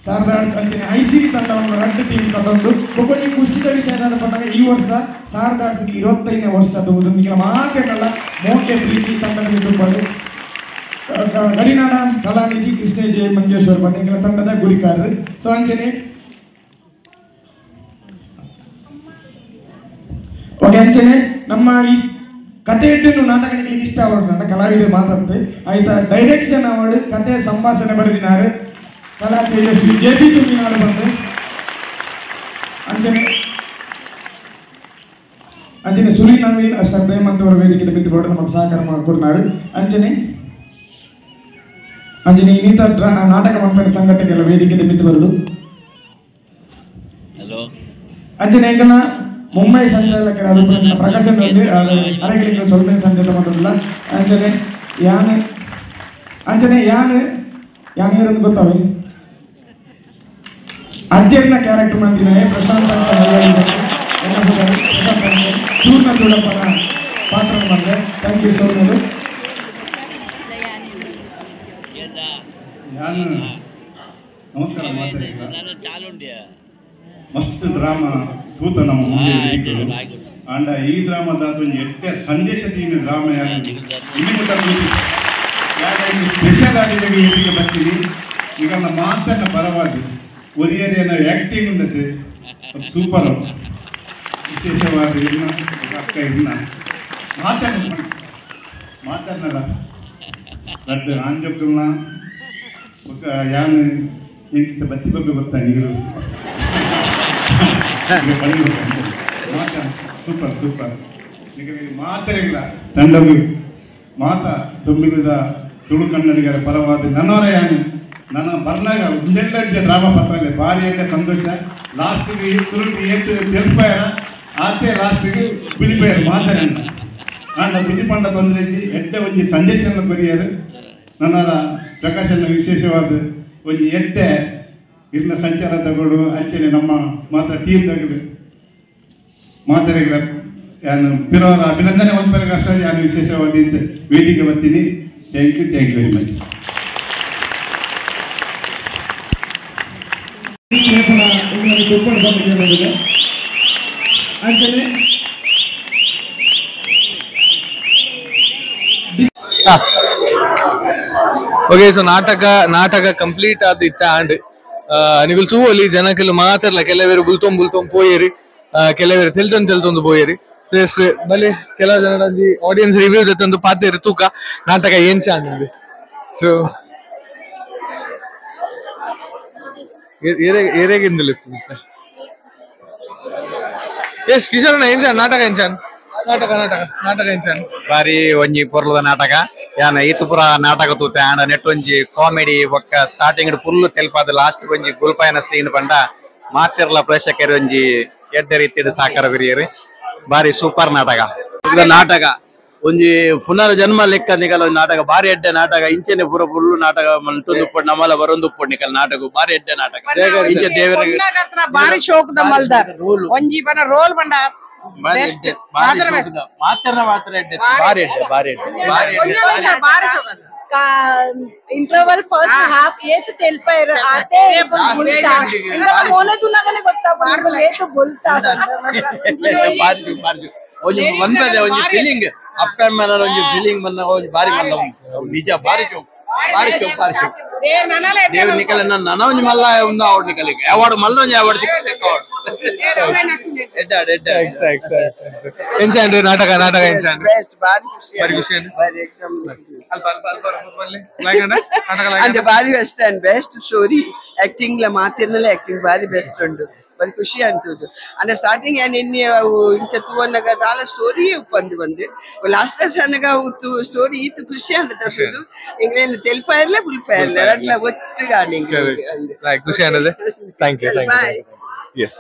ಶಾರದಾರ್ಸ್ ಅಂಚನೆ ಐಸಿರಿ ತಂಡವನ್ನು ರಟ್ಟು ಟೀಮ್ ತಂದು ಒಬ್ಬೊಬ್ಬ ಖುಷಿದ ವಿಷಯ ಏನಾದ್ರು ಬಂದಾಗ ಈ ವರ್ಷ ಶಾರದಾರ್ಸ್ಗೆ 25ನೇ ವರ್ಷ ಅದು ನಿಮಗೆ ಮಾತೇನಲ್ಲ ಮೋಕೆ ಪ್ರೀತಿ ತಂಡದಲ್ಲಿ ತುಂಬದು ಗಡಿನಾಡ ಕಲಾನಿಧಿ ಕೃಷ್ಣ ಜಯ ಮಂಜೇಶ್ವರ ಬಂದ ತಂಡದ ಗುರಿಕಾರರು. ಸೊ ಅಂಚನೆ ಓಕೆ ಅಂಚನೆ ನಮ್ಮ ಈ ಕತೆ ಇಟ್ಟು ನಾಟಕಗಳಿಗೆ ಇಷ್ಟ ಅವಳು ಕಲಾವಿದರು ಮಾತಾಡ್ತೆ ಆಯ್ತಾ ಡೈರೆಕ್ಷನ್ ಅವಾರ್ಡ್ ಕತೆ ಸಂಭಾಷಣೆ ಬರೆದಿನಾರು ಕಲಾ ತೇಜಸ್ವಿ ಜೆ ಪಿ ತುಂಬಿನಾಡು ಬಂದು ಅಂಚನೆ ಅಂಚನೆ ಸುನೀಲ್ ನವೀನ್ ಶ್ರದ್ಧೇಮಂತವರ ವೇದಿಕೆ ಬಿದ್ದುಕೊಂಡು ನಮಗೆ ಸಹಕಾರ ಕೊಡ್ನಾರು. ಅಂಚನೆ ಅಂಚನೆ ಇನ್ನಿತ ನಾಟಕ ಮಂಪನ ಸಂಘಟನೆಗಳ ವೇದಿಕೆ ಬಿದ್ದು ಬರಲು ಅಂಚನೆ ಎಂಕಲ್ನ ಮುಂಬೈ ಸಂಚಾಲಕರಾದ ಪ್ರಕಾಶ್ ಅರೆಗಳಿಗೆ ಸ್ವಲ್ಪ ಸಂಚಾಲ ಮಾಡೋದಿಲ್ಲ. ಅಂಚನೆ ಯಾನೆ ಅಂಚನೆ ಯಾನು ಯಾರು ಗೊತ್ತಾವೆ ಅಜ್ಜರ್ನ ಕ್ಯಾರೆಕ್ಟರ್ ಮಂತಿನ ಪ್ರಶಾಂತ್ ಚೂರ್ಣ ಚೂಡಪ್ಪನ ಪಾತ್ರ ಬಂದೆ. Thank you so much. ಯಾನು ನಮಸ್ಕಾರ ಮಾತಾಡಿಲ್ಲ ಮಸ್ತ್ ಡ್ರಾಮಾ ತೂತ ನಮ್ಮ ಮುಂದೆ ಆಂಡ ಈ ಡ್ರಾಮಾದ ಒಂಜಿ ಎಡ್ಡೆ ಸಂದೇಶ ತೀನ ಡ್ರಾಮಾ ಯಾರು ಇಲ್ಲಿ ಮುಟ್ಟ ಸ್ಪೆಷಲ್ ಆಗಿ ವೇದಿಕೆ ಬರ್ತೀನಿ. ಈಗ ನಮ್ಮ ಮಾತನ್ನ ಪರವಾಗಿ ಒರಿಯರಿಯನ್ನ ಆ್ಯಕ್ಟಿಂಗ್ ಉಂಟು ಸೂಪರ್ ವಿಶೇಷವಾದ ಇನ್ನ ಅಕ್ಕ ಇನ್ನ ಮಾತನ್ನ ಮಾತನ್ನಲ್ಲ ರಡ್ಡು ಆಂಜೊಕ್ಕಲ್ನ ಬೊಕ್ಕ ಯಾನು ಎಂಕಿತ ಬತ್ತಿ ಬಗ್ಗೆ ಗೊತ್ತಾ ನೀರು ಮಾತ ಸೂಪರ್ ಸೂಪರ್ ಈಗ ಮಾತರಿಲ್ಲ ತಂಡವು ಮಾತ ತುಂಬಿದ Tulu ಕನ್ನಡಿಗರ ಪರವಾದ ನನ್ನವರ ನನ್ನ ಬರ್ನಾಗ ಒಂದೆಲ್ಲ ಡ್ರಾಮಾ ಪತ್ರ ಭಾರಿ ಎಡ್ಡೆ ಸಂತೋಷ. ಲಾಸ್ಟಿಗೆ ತುರುಟಿ ಏತು ತೆಲ್ಪಾಯರ ಆತೆ ಲಾಸ್ಟಿಗೆ ಬಿಲಿಪೇರು ಮಾತಾಡ ನಾನು ಬಿಜಿ ಪಂಡ ತೊಂದರೆ ಎಡ್ಡೆ ಒಂಜಿ ಸಂದೇಶನ ಕೊರಿಯರು ನನ್ನ ಪ್ರಕಾಶನ ವಿಶೇಷವಾದ ಒಂಜಿ ಎಡ್ಡೆ ಇರ್ನ ಸಂಚಾರ ತಗೊಂಡು ಅಂಚನೆ ನಮ್ಮ ಮಾತ್ರ ಟೀಮ್ ತಗದು ಮಾತಾಡಿಗಳ ನಾನು ಪಿರವರ ಅಭಿನಂದನೆ ಮಲ್ಪೆರಗ ಅಷ್ಟೇ ನಾನು ವಿಶೇಷವಾದ ವೇದಿಕೆ ಬರ್ತೀನಿ. Thank you, thank you very much. Okay, so ನಾಟಕ ಕಂಪ್ಲೀಟ್ ಆದ ಇತ್ತ ಆಂಡ್ ನಿಗುಲ್ ತೂವಲಿ ಜನಕ್ಕೆಲ್ಲ ಮಾತಾಡ್ಲ ಕೆಲವರು ಬುಲ್ತೊಂಬ್ ಬುಲ್ತೊಂಬ್ ಪೋಯೇರಿ, ಕೆಲವರು ತೆಲ್ತೊಂದು ತೆಲ್ತೊಂದು ಪೋಯೇರಿ. ಬಲೆ ಕೆಲವು ಜನ ಆಡಿಯನ್ಸ್ ರಿವ್ಯೂ ಜೊತೆ ಪಾತೇರಿ ತೂಕ ನಾಟಕ ಏನ್ ಚಂದ. ಸೊ ಏರೇಗಿಂದಲೇ ಎಸ್ ಕಿಶೋರ್ ಏನ್ ಚಂದ ನಾಟಕ ಏನ್ ಚಂದ ನಾಟಕ ನಾಟಕ ನಾಟಕ ಏನ್ ಚಂದ ಬಾರಿ ಒಂಜಿ ಪೊರ್ಲದ ನಾಟಕ ಯಾನ ಈತು ಪುರ ನಾಟಕ ತೂತೆ ಆಂಡ ನೆಟ್ ಒಂಜಿ ಕಾಮಿಡಿ ಬೊಕ್ಕ ಸ್ಟಾರ್ಟಿಂಗ್ ಫುಲ್ ತೆಲ್ಪಾದ ಲಾಸ್ಟ್ ಒಂಜಿ ಗುಲ್ಪಾಯನ ಸೀನ್ ಪಂಡ ಮಾತಿರ್ಲ ಪ್ರೇಕ್ಷಕರು ಒಂಜಿ ಎಡ್ಡೆ ರೀತಿಯ ಸಾಕಾರ ಬಿರಿಯರು. ಬಾರಿ ಸೂಪರ್ ನಾಟಕ ನಾಟಕ ಒಂಜಿ ಪುನರ್ಜನ್ಮ ಲೆಕ್ಕ ನಿಕಲ ನಾಟಕ ಬಾರಿ ಎಡ್ಡೆ ನಾಟಕ ಇಂಚೆನೆ ಪೂರ ಫುಲ್ ನಾಟಕ ಮಲ್ತೊಂದು ನಮಲ ಬರೊಂದು ನಿಕಲ್ ನಾಟಕ ಬಾರಿ ಎಡ್ಡೆ ನಾಟಕ ಇಂಚೆ ದೇವರ ಬಾರಿ ಶೋಕದ ಮಲ್ದಾರ್ ಒಂಜಿ ಬನ ರೋಲ್ ಬಂಡ interval first half ಏತು ತೆಲ್ಪಾಯರ್ ಆತೆ ಬುಲ್ತಾ ಮೋನೆ ತುನಾಗನೆ ಗೊತ್ತಾ ಏತು ಬುಲ್ತಾ ಒಂಜಿ ಬಂದದೆ ಒಂಜಿ ಫೀಲಿಂಗ್ ಅಪ್ಪ ಅಮ್ಮನ ಒಂಜಿ ಫೀಲಿಂಗ್ ಬಂದ ಒಂಜಿ ಬಾರಿ ಮಲ್ಲ ನಿಜ ಬಾರಿ ಚೌಕ್ ಬಾರಿ ಚೌಕ್ ಬಾರಿ ಚೌಕ್ ದೇವ್ ನಿಕಲ ನನ್ನ ಒಂಜಿ ಮಲ್ಲ ಉಂದು ಅವಾರ್ಡ್ ನಿಕಲಿಗೆ ಅವಾರ್ಡ್ ಮಲ್ಲ ಒಂಜಿ ಅವಾರ್ಡ್ ಅವಾರ್ಡ್ ಎಡ್ಡ ಎಡ್ಡ ಎಂಚ ನಾಟಕ ನಾಟಕ ಎಂಚ ಬೆಸ್ಟ್ ಬಾರಿ ಖುಷಿ ಬಾರಿ ಖುಷಿ ಬಾರಿ ಎಕ್ದಮ್ ಅಲ್ಪ ಅಲ್ಪ ಅಲ್ಪ ನಾಟಕ ಅಂದೆ ಬಾರಿ best and best story acting ಲ ಮಾತಿರ್ನಲ್ಲ ಆಕ್ಟಿಂಗ್ ಬಾರಿ ಬೆಸ್ಟ್ ಉಂಡು ಬಾರಿ ಖುಷಿ ಅಂತದ್ದು ಅಂದ್ರೆ ಸ್ಟಾರ್ಟಿಂಗ್ ಏನ್ ಎಣ್ಣೆ ಅವು ಇಂಚ ತೂವನ್ನಗ ದಾಲ ಸ್ಟೋರಿ ಬಂದು ಬಂದು ಲಾಸ್ಟ್ ಅನ್ನಗ ಸ್ಟೋರಿ ಈತು ಖುಷಿ ಅಂತ ತರ್ಸುದು ಎಂಗ್ಲೇನು ತೆಲ್ಪ ಇರ್ಲೆ ಬುಲ್ಪ ಇರ್ಲೆ ರಡ್ಲ ಒಟ್ಟುಗಾಣಿ ಖುಷಿ ಅನ್ನದೆ. Thank you, thank you. Yes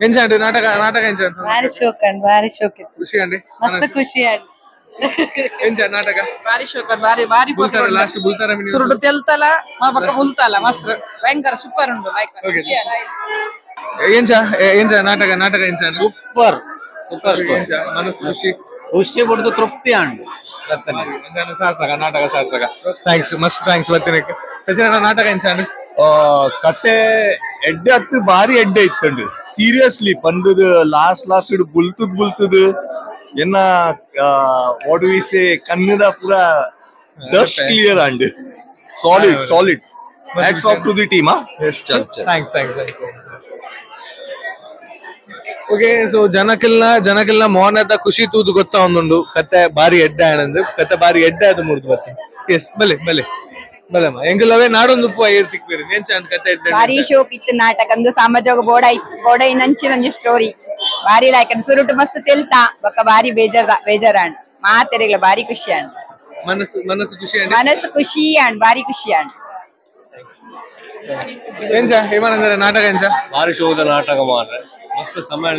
ಎಂಚ ಅಂడి ನಾಟಕ ನಾಟಕ ಎಂಚ ಬಾರಿ ಶೋಕ್ ಅಂಡ್ ಬಾರಿ ಶೋಕ್ ಇತ್ತು ಖುಷಿ ಅಂడి ಮಸ್ತ್ ಖುಷಿ ಅಂಡ್ ಎಂಚ ನಾಟಕ ಬಾರಿ ಶೋಕ್ ಬಾರಿ ಬಾರಿ ಬುಲ್ತಾರ ಲಾಸ್ಟ್ ಬುಲ್ತಾರ ಸುರುಡು ತೆಲ್ತಲ ಮಾ ಬಕ್ಕ ಬುಲ್ತಲ ಮಸ್ತ್ ಭಯಂಕರ ಸೂಪರ್ ಉಂಟು ಲೈಕ್ ಖುಷಿ ಎಂಚ ಎಂಚ ನಾಟಕ ನಾಟಕ ಎಂಚ super super story ಮನಸ್ಸು ಖುಷಿ ಖುಷಿ ಪಡ್ದು ತೃಪ್ತಿ ಅಂಡು ಸಾರ್ಥಕ ನಾಟಕ ಸಾರ್ಥಕ. Thanks ಮಸ್ತ್ thanks ಬರ್ತೀನಿ. ನಾಟಕ ಎಂಚ ಅಂಡ್ ಕತೆ ಎಡ್ಡೆ ಹತ್ತು ಬಾರಿ ಎಡ್ಡೆ ಇತ್ತಂಡು ಸೀರಿಯಸ್ಲಿ ಪಂದದ ಲಾಸ್ಟ್ ಲಾಸ್ಟ್ ಬುಲ್ತದ್ ಬುಲ್ತದ್ ಎನ್ನ what we say ಕನ್ನಡ ಪೂರ dust clear and solid solid. Hats off to the team. Thanks thanks. Okay, so ಜನಕ್ಕೆಲ್ಲ ಜನಕ್ಕೆಲ್ಲ ಮೋನದ ಖುಷಿ ತೂದು ಗೊತ್ತಾ ಒಂದುಂಡು ಕತೆ ಬಾರಿ ಎಡ್ಡೆ ಆನಂದ್ ಕತೆ ಬಾರಿ ಎಡ್ಡೆ ಅದು ಮುರಿದು ಬರ್ತೀನಿ. ಎಸ್ ಬಲೆ ಬಲೆ ಬಲಮ್ಮ ಎಂಗಲವೇ ನಾಡೊಂದು ಉಪ್ಪು ಐರ್ ತಿಕ್ಬೇರಿ ಎಂಚ ಅಂಡ್ ಕತೆ ಎಡ್ಡೆ ಬಾರಿ ಶೋಕ್ ಇತ್ತು ನಾಟಕ ಅಂದು ಸಮಾಜೋಗ ಬೋಡ ಬೋಡ ಇನ್ನಂಚಿನ ಒಂಜಿ ಸ್ಟೋರಿ ಬಾರಿ ಲೈಕ್ ಸುರುಟು ಮಸ್ತ್ ತೆಲ್ತಾ ಬೊಕ್ಕ ಬಾರಿ ಬೇಜಾರ ಬೇಜಾರಾಂಡ್ ಮಾತೆರೆಗ್ಲ ಬಾರಿ ಖುಷಿ ಅಂಡ್ ಮನಸ್ಸು ಮನಸ್ಸು ಖುಷಿ ಅಂಡ್ ಮನಸ್ಸು ಖುಷಿ ಅಂಡ್ ಬಾರಿ ಖುಷಿ ಅಂಡ್ ಎಂಚ ಹೇಮಾನಂದರ ನಾಟಕ ಎಂಚ ಬಾರಿ ಶೋಕದ ನಾಟಕ ಮಾರ್ರೆ ಮಸ್ತ್ ಸಮಯ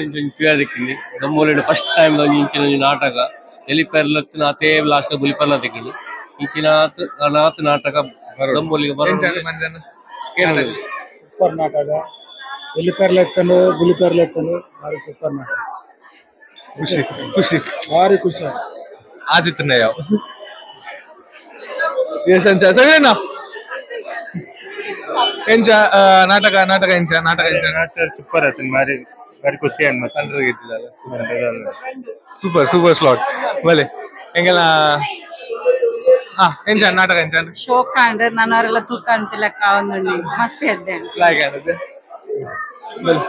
ದಿಕ್ಕಿಂಡಿ ನಮ್ಮೂರಿನ ಫಸ್ಟ್ ಟೈಮ್ ಇಂಚಿನ ನಾಟಕ ಎಲಿಪೆರ್ಲತ್ತಿನ ಅತೇ ಲಾಸ್ಟ್ ಬುಲಿಪರ್ಲ ತಿಕ್ಕಿಂಡು ಇಂಚಿನ ನಾಟಕ ನಮ್ಮೂರಿಗೆ ಸೂಪರ್ ನಾಟಕ ಎಲಿಪೆರ್ಲ ಎತ್ತಂಡು ಬುಲಿಪೆರ್ಲ ಎತ್ತಂಡು ಬಾರಿ ಸೂಪರ್ ನಾಟಕ ಖುಷಿ ಖುಷಿ ಭಾರಿ ಖುಷಿ ಆದಿತ್ಯನ ಯಾವ ಎಸ್ ಅಂಚ ಸವಿರಣ್ಣ ಎಂಚ ನಾಟಕ ನಾಟಕ ಎಂಚ ನಾಟಕ ಎಂಚ ನಾಟಕ ಸೂಪರ್ ಆಯ್ತು ಬಾರಿ ಬಾರಿ ಖುಷಿ ಅನ್ಮತ್ super super slot ಬಲೆ ಎಂಗೆಲ್ಲ ಎಂಚ ನಾಟಕ ಎಂಚ ಶೋಕ ಅಂಡ್ ನನ್ನವರೆಲ್ಲ ತೂಕ ಅಂತ ಲೆಕ್ಕ ಒಂದುಂಡಿ ಮಸ್ತ್ ಎಡ್ಡೆ ಲಾಯ್ಕ್ ಆಗುತ್ತೆ ಬಲೆ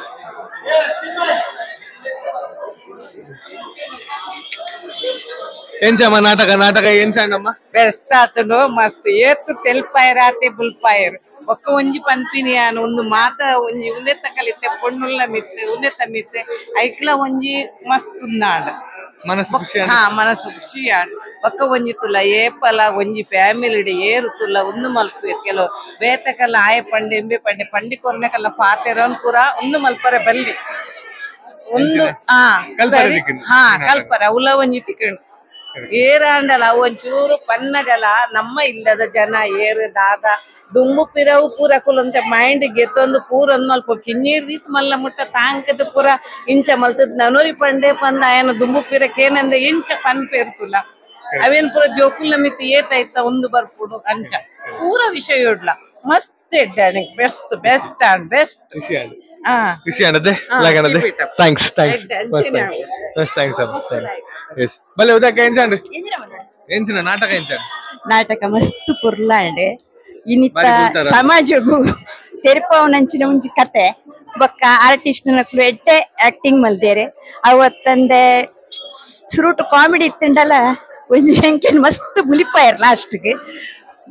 ಎಂಚಮ್ಮ ನಾಟಕ ನಾಟಕ ಎಂಚ ಅಂಡಮ್ಮ ಬೆಸ್ಟ್ ಆತನು ಮಸ್ತ್ ಏತು ತೆಲ್ಪಾಯರ್ ಆತೆ ಬುಲ್ಪಾಯರ್ ಒಕ್ಕ ಒಂಜಿ ಪನ್ಪಿನಿಯಾನ ಒಂದು ಮಾತ ಒಂಜಿ ಉಂದೆತ್ತ ಕಲಿತೆ ಪೊಣ್ಣುಲ್ಲ ಮಿತ್ತೆ ಉಂದೆತ್ತ ಮಿತ್ತೆ ಐಕ್ಲ ಒಂಜಿ ಮಸ್ತ್ ಉನ್ನಾಡ ಮನಸ್ಸು ಖುಷಿ ಹಾ ಮನಸ್ಸು ಖುಷಿ ಆಂಡ್. ಬೊಕ್ಕ ಒಂಜಿ ತುಲ್ಲ ಏಪಲ ಒಂಜಿ ಫ್ಯಾಮಿಲಿ ಏರು ತುಲ್ಲ ಒಂದು ಮಲ್ಪುವೆರ್ ಕೆಲವು ಬೇತಕಲ್ಲ ಆಯೆ ಪಂಡೆ ಎಂಬೆ ಪಂಡೆ ಪಂಡಿ ಕೊರ್ನೆಕಲ್ಲ ಪಾತೆರನ್ ಪೂರ ಒಂದು ಮಲ್ಪರೆ ಬಲ್ಲಿ ಒಂದು ಹಾ ಕಲ್ಪರೆ ಅವಲ ಒಂಜಿ ತಿಕ್ಕಂಡು ಏರಾಂಡಲ ಒಂಚೂರು ಪನ್ನಗಲ ನಮ್ಮ ಇಲ್ಲದ ಜನ ಏರು ದಾದ ದುಂಬು ಪಿರವು ಪೂರ ಕುಲಂತ ಮೈಂಡ್ ಗೆತ್ತೊಂದು ಪೂರ ಒಂದ್ ಮಲ್ಪ ಕಿನ್ನೀರ್ ದೀತ್ ಮಲ್ಲ ಮುಟ್ಟ ತಾಂಕದ ಪೂರ ಇಂಚ ಮಲ್ತದ್ ನನೋರಿ ಪಂಡೆ ಪಂದ ಆಯನ ದುಂಬು ಪಿರಕೇನಂದ ಇಂಚ ಪನ್ಪೇರ್ತುಲ್ಲ ಅವೇನ್ ಪೂರ ಜೋಕುಲ್ನ ಮಿತಿ ಏತಾಯ್ತ ಒಂದು ಬರ್ಪುಡು ಅಂಚ ಪೂರ ವಿಷಯ ಇಡ್ಲ ಮಸ್ತ್ ಎಡ್ಡಾಣಿ best best and best ಖುಷಿ ಆನದೆ ಲಗನದೆ thanks thanks thanks thanks thanks yes ಬಲೆ ಉದಕ ಎಂಚಾಂಡ್ ಎಂಚಿನ ನಾಟಕ ಎಂಚಾಂಡ್ ನಾಟಕ ಮಸ್ತ್ ಪುರ್ಲಾಂಡ್ ಇನಿತ ಸಮಾಜಗು ತೆರಪವನಂಚಿನ ಒಂಜಿ ಕತೆ ಬೊಕ್ಕ ಆರ್ಟಿಸ್ಟ್ ನಕುಲು ಎಡ್ಡೆ ಆಕ್ಟಿಂಗ್ ಮಲ್ದೇರೆ ಅವತ್ತಂದೆ ಸುರುಟು ಕಾಮಿಡಿ ಇತ್ತುಂಡಲ ಒಂಜಿ ಎಂಕೆನ್ ಮಸ್ತ್ ಬುಲಿಪಾಯರ್ ಲಾಸ್ಟ್ಗೆ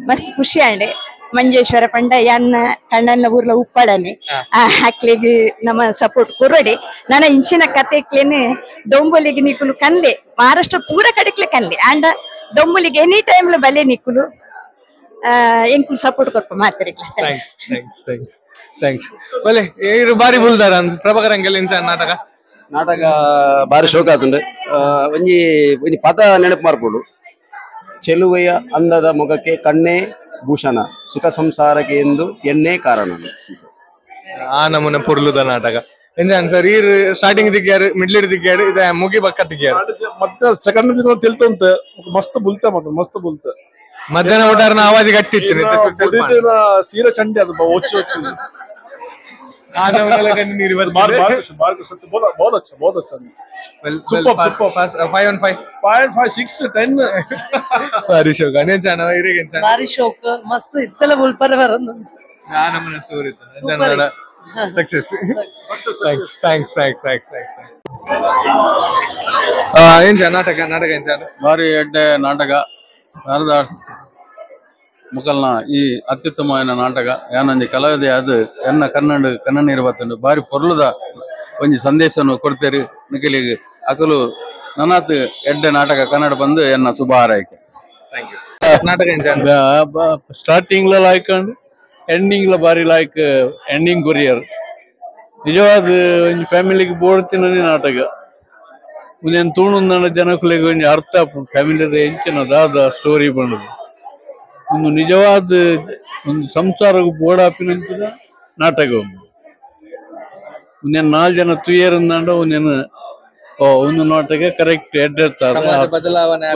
ಮಸ್ತ್ ಖುಷಿ ಆಂಡೆ ಮಂಜೇಶ್ವರ ಪಂಡ ಯಾನ್ನ ಕಣ್ಣನ್ನ ಊರ್ಲ ಉಪ್ಪಳನೆ ಅಕ್ಲೆಗ್ ನಮ್ಮ ಸಪೋರ್ಟ್ ಕೊರಡೆ ನನ್ನ ಇಂಚಿನ ಕತೆಕ್ಲೇನೆ ಡೊಂಬೊಲಿಗೆ ನಿಕುಲು ಕನ್ಲೆ ಮಹಾರಾಷ್ಟ್ರ ಪೂರ ಕಡೆಕ್ಲೆ ಕನ್ಲೆ ಅಂಡ ಡೊಂಬೊಲಿಗೆ ಎನಿ ಟೈಮ್ ಬಲೆ ನಿಕುಲು ಎಂಕುಲು support ಕೊರ್ಪ ಮಾತಾಡಿಕ್ಲ thanks thanks thanks thanks ಬಲೆ ಇರು ಬಾರಿ ಬುಲ್ದಾರ ಪ್ರಭಾಕರ್ ಅಂಕಲ್ ಇಂಚ ನಾಟಕ ನಾಟಕ ಬಾರಿ ಶೋಕ ಆತುಂಡು ಒಂಜಿ ಒಂಜಿ ಪದ ನೆನಪು ಮಾರ್ಪುಂಡು ಚೆಲುವೆಯ ಅಂದದ ಮುಖಕ್ಕೆ ಕಣ್ಣೇ ಭೂಷಣ ಸುಖ ಸಂಸಾರಕ್ಕೆ ಎಂದು ಎನ್ನೇ ಕಾರಣ ಆ ನಮೂನೆ ಪೊರ್ಲುದ ನಾಟಕ ಎಂಜಾನ್ ಸರ್ ಈ ಸ್ಟಾರ್ಟಿಂಗ್ ದಿಗ್ಯಾರು ಮಿಡ್ಲ್ ದಿಗ್ಯಾರು ಇದೆ ಮುಗಿ ಬಕ್ಕ ದಿಗ್ಯಾರು ಮತ್ತೆ ಸೆಕೆಂಡ್ ತಿಳಿತಂತ ಮಸ್ತ್ ಬುಲ್ತೆ ಮತ್ತೆ ಮಸ್ತ್ ಬುಲ್ತೆ ಮಧ್ಯಾಹ್ನ ಊಟರ್ನ ಆವಾಜ್ ಗಟ್ಟಿ ಇತ್ತು ಸೀರೆ ಚಂಡಿ ಅದು ಒಚ್ಚು ಒಚ್ಚು बहुत अच्छा बहुत अच्छा super super 5 on 5 5 5 6 10 ಬಾರಿ ಶೋಕ ಅನೇಜಾನ ಇರಿಗೆ ಎಂಚಾನ ಬಾರಿ ಶೋಕ ಮಸ್ತ್ ಇತ್ತಲ ಬುಲ್ಪರೆ ಬರಂದು ಆ ನಮನ ಸ್ಟೋರಿ ಇತ್ತು ಜನರ success thanks thanks thanks thanks thanks ಎಂಚ ನಾಟಕ ನಾಟಕ ಎಂಚಾನ ಬಾರಿ ಎಡ್ಡೆ ನಾಟಕ ಶಾರದಾರ್ಸ್ ಮುಕಲ್ನ ಈ ಅತ್ಯುತ್ತಮವಾದ ನಾಟಕ ಯಾನೊಂಜಿ ಕಲಾವಿದೆ ಅದು ಎನ್ನ ಕನ್ನಡ ಕನ್ನಡ ಬತ್ತುಂಡು ಬಾರಿ ಪೊರ್ಲುದ ಒಂಜಿ ಸಂದೇಶನು ಕೊಡ್ತೇರಿ ನಿಖಲಿಗೆ ಅಕಲು ನನಾತ್ ಎಡ್ಡೆ ನಾಟಕ ಕನ್ನಡ ಬಂದು ಎನ್ನ ಶುಭ ಹಾರೈಕೆ. ನಾಟಕ ಸ್ಟಾರ್ಟಿಂಗ್ ಲಾಯ್ಕ್ ಎಂಡಿಂಗ್ ಬಾರಿ like ending courier ನಿಜವಾದ ಒಂಜಿ ಫ್ಯಾಮಿಲಿಗೆ ಬೋರ್ಡ್ ತಿನ್ನೋನಿ ನಾಟಕ ಒಂದೇನು ತೂಣುಂದನ ಜನಕುಲೆಗ್ ಒಂಜಿ ಅರ್ಥ ಫ್ಯಾಮಿಲಿದ ಎಂಚಿನ ದಾದ ಸ್ಟೋರಿ ಬಂದದು ಒಂದು ನಿಜವಾದ ಒಂದು ಸಂಸಾರಕ್ಕೆ ಬೋಡಾಪಿನಂಚಿನ ನಾಟಕ ಒಂದು ಒಂದೇನು ನಾಲ್ಕು ಜನ ತುಯರಂದಾಂಡ ಒಂದೇನು ಒಂದು ನಾಟಕ ಕರೆಕ್ಟ್ ಎಡ್ಡೆರ್ತಾರೆ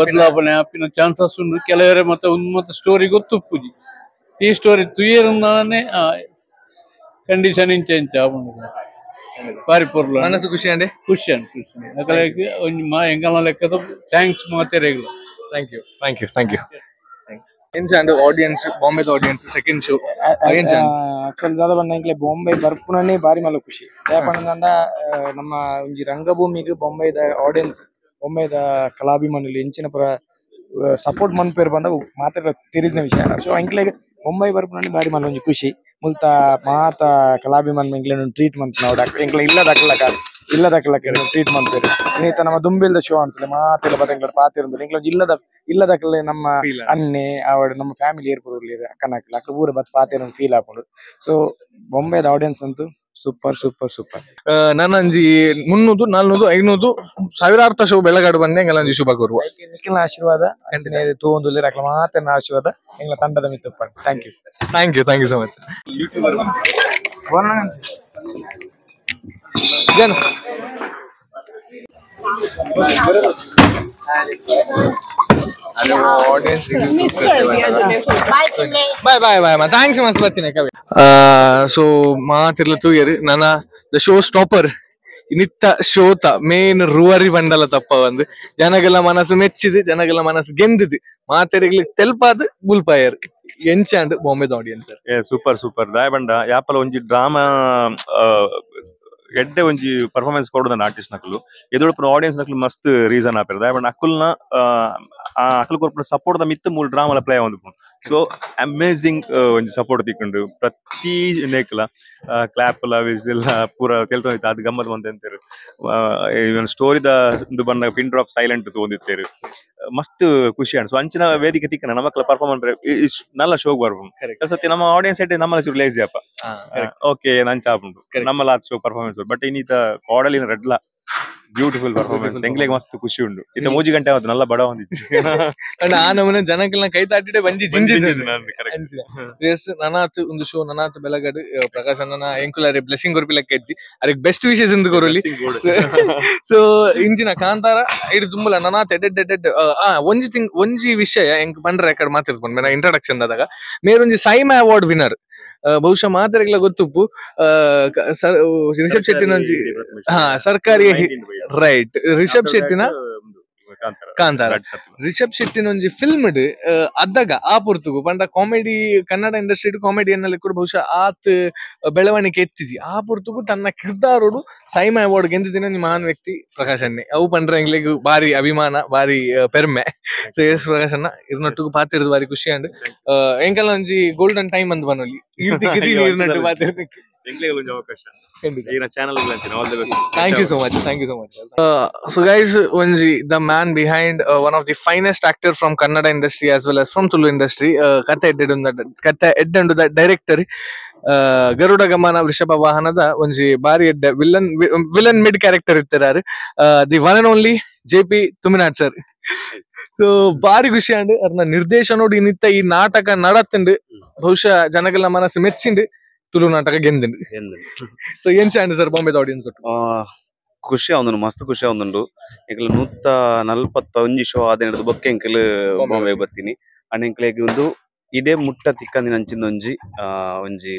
ಬದಲಾವಣೆ ಆಪಿನ ಚಾನ್ಸಸ್ ಉಂಟು ಕೆಲವರೆ ಮತ್ತೆ ಒಂದು ಮತ್ತೆ ಸ್ಟೋರಿ ಗೊತ್ತುಪ್ಪುಜಿ ಈ ಸ್ಟೋರಿ ತುಯರಂದಾನೆ ಕಂಡೀಷನ್ ಇಂಚ ಇಂಚ ಬಾರಿ ಪೊರ್ಲು ಮನಸ್ಸು ಖುಷಿ ಅಂಡೆ ಖುಷಿ ಅಂಡ್ ಖುಷಿ ಅಕಲೆಗ್ ಒಂಜಿ ಮಾ ಎಂಕಲ್ನ ಲೆಕ್ಕದ thanks ಮಾತೆರೆಗ್ಲ thank you thank you thank you thanks ಎಂಚಾಂಡ್ audience ಬಾಂಬೆದ audience second show ಎಂಚಾಂಡ್ actually ದಾದ ಬಂದ ಎಂಕ್ಲೆ ಬಾಂಬೆ ಬರ್ಪುನನೇ ಬಾರಿ ಮಲ್ಲ ಖುಷಿ ದಾಯಪಂಡ ನಮ್ಮ ಒಂಜಿ ರಂಗಭೂಮಿಗೆ ಬಾಂಬೆದ ಆಡಿಯನ್ಸ್ ಬಾಂಬೆದ ಕಲಾಭಿಮಾನಿಲು ಎಂಚಿನ ಪುರ ಸಪೋರ್ಟ್ ಮನ್ಪೇರ್ ಬಂದ ಮಾತ್ರ ತಿರಿದಿನ ವಿಷಯ ಸೊ ಎಂಕ್ಲೆಗ್ ಬೊಂಬೈ ಬರ್ಪುನನೇ ಬಾರಿ ಮಲ್ಲ ಒಂಜಿ ಖುಷಿ ಮುಲ್ತ ಮಾತ ಕಲಾಭಿಮಾನಿ ಎಂಕ್ಲೆ ಟ್ರೀಟ್ ಮನ್ಪುನ ಎಂಕ್ಲೆ ಇಲ್ಲದಕ್ಲಕ ಇಲ್ಲದಕ್ಲಕ ಟ್ರೀಟ್ ಮನ್ಪೇರು ಇನ್ನಿತ ನಮ್ಮ ದುಂಬಿಲ್ದ ಶೋ ಅಂತಲೇ ಮಾತೆಲ್ಲ ಬತ್ತ ಎಂಕ್ಲೆ ಪಾತಿರಂದ್ರೆ ಎಂಕ್ಲೆ ಇಲ್ಲದ ಇಲ್ಲದಕ್ಲೆ ನಮ್ಮ ಅನ್ನೆ ಅವಡ ನಮ್ಮ ಫ್ಯಾಮಿಲಿ ಏರ್ಪುರ್ಲಿ ಅಕ್ಕನಕ್ಲ ಅಕ್ಕ ಊರ ಬತ್ ಪಾತಿರ ಫೀಲ್ ಆಪುಂಡು ಸೊ ಬೊಂಬೆದ ಆಡಿಯನ್ಸ್ ಅಂತೂ super super super ನಾನಂಜಿ 300 400 500 ಸಾವಿರಾರ್ಥ ಶೋ ಬೆಳಗಾಡು ಬಂದೆ ಎಂಗಲಂಜಿ ಶುಭ ಕೋರುವ ನಿಖಿಲ್ನ ಆಶೀರ್ವಾದ ತೂವೊಂದುಲ್ಲೆರ್ ಅಕ್ಲ ಮಾತೆರ್ನ ಆಶೀರ್ವಾದ ಎಂಗ್ಲ ತಂಡದ ಮಿತ್ತ್ ಉಪ್ಪಡ್ thank you thank you thank you so much ಜನ ಬಾಯ್ ಬಾಯ್ ಬಾಯ್ ಮಾ thanks ಮಸ್ತ್ ಬತ್ತಿನ ಕವಿ ಸೊ ಮಾತಿರ್ಲ ತೂಯರ್ ನನ್ನ the show stopper ನಿತ್ತ ಶೋತ main ರೂವರಿ ಬಂಡಲ ತಪ್ಪ ಬಂದು ಜನಗೆಲ್ಲ ಮನಸ್ಸು ಮೆಚ್ಚಿದು ಜನಗೆಲ್ಲ ಮನಸ್ಸು ಗೆಂದಿದು ಮಾತೆರಿಗ್ಲಿ ತೆಲ್ಪಾದ್ ಬುಲ್ಪಾಯರ್ ಎಂಚಾಂಡ್ ಬಾಂಬೆದ ಆಡಿಯನ್ಸ್ ಏ ಸೂಪರ್ ಸೂಪರ್ ದಾಯ ಬಂಡ ಯಾಪಲ ಒಂಜಿ ಡ್ರಾಮಾ ಎಡ್ಡೆ ಒಂಜಿ ಪರ್ಫಾರ್ಮೆನ್ಸ್ ಕೊಡುದನ್ನ ಆರ್ಟಿಸ್ಟ್ ನಕಲು ಎದುರುಪುನ ಆಡಿಯನ್ಸ್ ನಕಲು ಮಸ್ತ್ ರೀಸನ್ ಆಪಿರದ ಬಟ್ ಅಕುಲ್ನ ಆ ಅಕುಲು ಕೊರ್ಪುನ ಸಪೋರ್ಟ್ ದ ಮಿತ್ತ ಮೂಲ ಡ್ರಾಮಾ ಪ್ಲೇ ಆವೊಂದು ಸೊ ಅಮೇಸಿಂಗ್ ಒಂಜಿ ಸಪೋರ್ಟ್ ತಿಕ್ಕೊಂಡು ಪ್ರತಿ ನೇಕ್ಲ ಕ್ಲಾಪ್ ಲ ವಿಸಿಲ್ ಪೂರ ತೆಲ್ತೊಂದಿತ್ತು ಅದು ಗಮ್ಮತ್ ಬಂತ ಅಂತೇರು ಇವನ್ ಸ್ಟೋರಿದ ಒಂದು ಬಂದ pin drop silent ತಗೊಂಡಿತ್ತೇರು ಮಸ್ತ್ ಖುಷಿ ಅನ್ಸು ಅಂಚಿನ ವೇದಿಕೆ ತಿಕ್ಕನ ನಮಕ್ಲ ಪರ್ಫಾರ್ಮೆನ್ಸ್ ನಲ್ಲ ಶೋಕ್ ಬರ್ಬೋದು ಸತ್ಯ ನಮ್ಮ ಆಡಿಯನ್ಸ್ ಎಡ್ಡೆ ನಮ್ಮಲ್ಲ ಚೂರು ಲೇಸಿ ಅಪ್ಪ ಓಕೆ ನಂಚ ಆಪುಂಡು ನಮ್ಮಲ್ಲ show performance but ಇನ್ನೀತ ಕೋಡಲಿನ ರೆಡ್ಲ ಬ್ಯೂಟಿಫುಲ್ ಪರ್ಫಾರ್ಮೆನ್ಸ್ ಎಂಗ್ಲಿಗೆ ಮಸ್ತ್ ಖುಷಿ ಉಂಡು ಇತ್ತ 3 ಗಂಟೆ ಆವತ್ತು ನಲ್ಲ ಬಡ ಹೊಂದಿತ್ತು ಅಂಡ್ ಆ ನಮೂನೆ ಜನಕ್ಕೆಲ್ಲ ಕೈ ತಾಟಿಡೆ ಬಂಜಿ ಜಿಂಜಿ ಎಸ್ ನನಾತ್ ಒಂದು ಶೋ ನನಾತ್ ಬೆಳಗಡು ಪ್ರಕಾಶ್ ಅಣ್ಣನ ಎಂಕುಲಾರೆ ಬ್ಲೆಸ್ಸಿಂಗ್ ಕೊರ್ಪಿಲಕ್ಕೆ ಹೆಜ್ಜಿ ಅದಕ್ಕೆ ಬೆಸ್ಟ್ ವಿಶೇಷ ಎಂದು ಕೊರಲಿ ಸೊ ಇಂಜಿನ ಕಾಂತಾರ ಇಡು ತುಂಬಲ ನನಾತ್ ಎಡೆಡ್ ಎಡೆಡ್ ಒಂಜಿ ತಿಂಗ್ ಒಂಜಿ ವಿಷಯ ಎಂಕ್ ಪಂಡ್ರೆ ರೆಕಾರ್ಡ್ ಮಾತಿರ್ಬೋದು ಮೇನ ಇಂಟ್ರಡಕ್ಷನ್ ಆದಾಗ ಮೇರೊಂಜಿ ಸೈಮಾ ಅವಾರ್ಡ್ ವಿನ್ನರ್ ಬಹುಶಃ ಮಾತೆರೆಗ್ಲ ಗೊತ್ತುಪ್ಪು ರಿಷಬ್ ಶೆಟ್ಟಿನ ಹಾ ಸರ್ಕಾರಿ ರೈಟ್ ರಿಷಬ್ ಶೆಟ್ಟಿನ ಕಾಂತಾರ ರಿಷಬ್ ಶೆಟ್ಟಿನ ಒಂಜಿ ಫಿಲ್ಮ್ ಅದಾಗ ಆ ಪೊರ್ತುಗು ಪಂಡ comedy Kannada industry comedy ಎನ್ನಲ್ಲಿ ಕೂಡ ಬಹುಶಃ ಆತ್ ಬೆಳವಣಿಗೆ ಎತ್ತಿಜಿ ಆ ಪೊರ್ತುಗು ತನ್ನ ಕಿರ್ದಾರೋಡು ಸೈಮಾ ಅವಾರ್ಡ್ ಗೆಂದಿನ ಮಹಾನ್ ವ್ಯಕ್ತಿ ಪ್ರಕಾಶ್ ಅಣ್ಣೆ ಅವು ಪಂಡ್ರೆ ಎಂಗ್ಲೆಗ್ ಬಾರಿ ಅಭಿಮಾನ ಬಾರಿ ಪೆರ್ಮೆ ಸೊ ಎಸ್ ಪ್ರಕಾಶ್ ಅಣ್ಣ ಇರ್ನೊಟ್ಟಿಗೂ ಪಾತಿರ್ದು ಬಾರಿ ಖುಷಿ ಅಂಡ್ ಎಂಕಲ್ಲ ಒಂಜಿ ಗೋಲ್ಡನ್ ಟೈಮ್ ಅಂದ್ ಬನ್ನೊಲಿ ಇರ್ನೊಟ್ಟು ಪಾತಿರ್ದಕ್ಕೆ Thank you so much. Thank you so much. So guys, ಒಂಜಿ the man behind one of the finest actor from Kannada industry as well as from Tulu industry, ಕತೆ ಎಡ್ಡೆಂಡು the director Garuda ಗಮನ ವೃಷಭ ವಾಹನದ ಒಂಜಿ ಬಾರಿ ಎಡ್ಡೆ villain villain mid character ಇತ್ತಾರೆ the one and only J P Thuminad sir. So ಬಾರಿ ಖುಷಿ and ಅರ್ನ ನಿರ್ದೇಶನ ನೋಡಿ ನಿತ್ತ ಈ ನಾಟಕ ನಡತ್ತಂಡು ಬಹುಶಃ ಜನಗಳ ಮನಸ್ಸು ಮೆಚ್ಚಿಂಡು ತುಳು ನಾಟಕ ಗೆಂದಿಂಡು. ಸೊ ಏನ್ ಚಾಂಡ್ ಸರ್ ಬಾಂಬೆದ ಆಡಿಯನ್ಸ್ ಖುಷಿ ಆವೊಂದುಂಡು ಮಸ್ತ್ ಖುಷಿ ಆವೊಂದುಂಡು ಎಂಕಲ್ 141 ಶೋ ಆದಿನದ ಬೊಕ್ಕ ಎಂಕಲ್ ಬಾಂಬೆ ಬತ್ತೀನಿ ಅಂಡ್ ಎಂಕಲೆಗ್ ಒಂದು ಇಡೇ ಮುಟ್ಟ ತಿಕ್ಕಂದಿನ ಅಂಚಿನ ಒಂಜಿ ಒಂಜಿ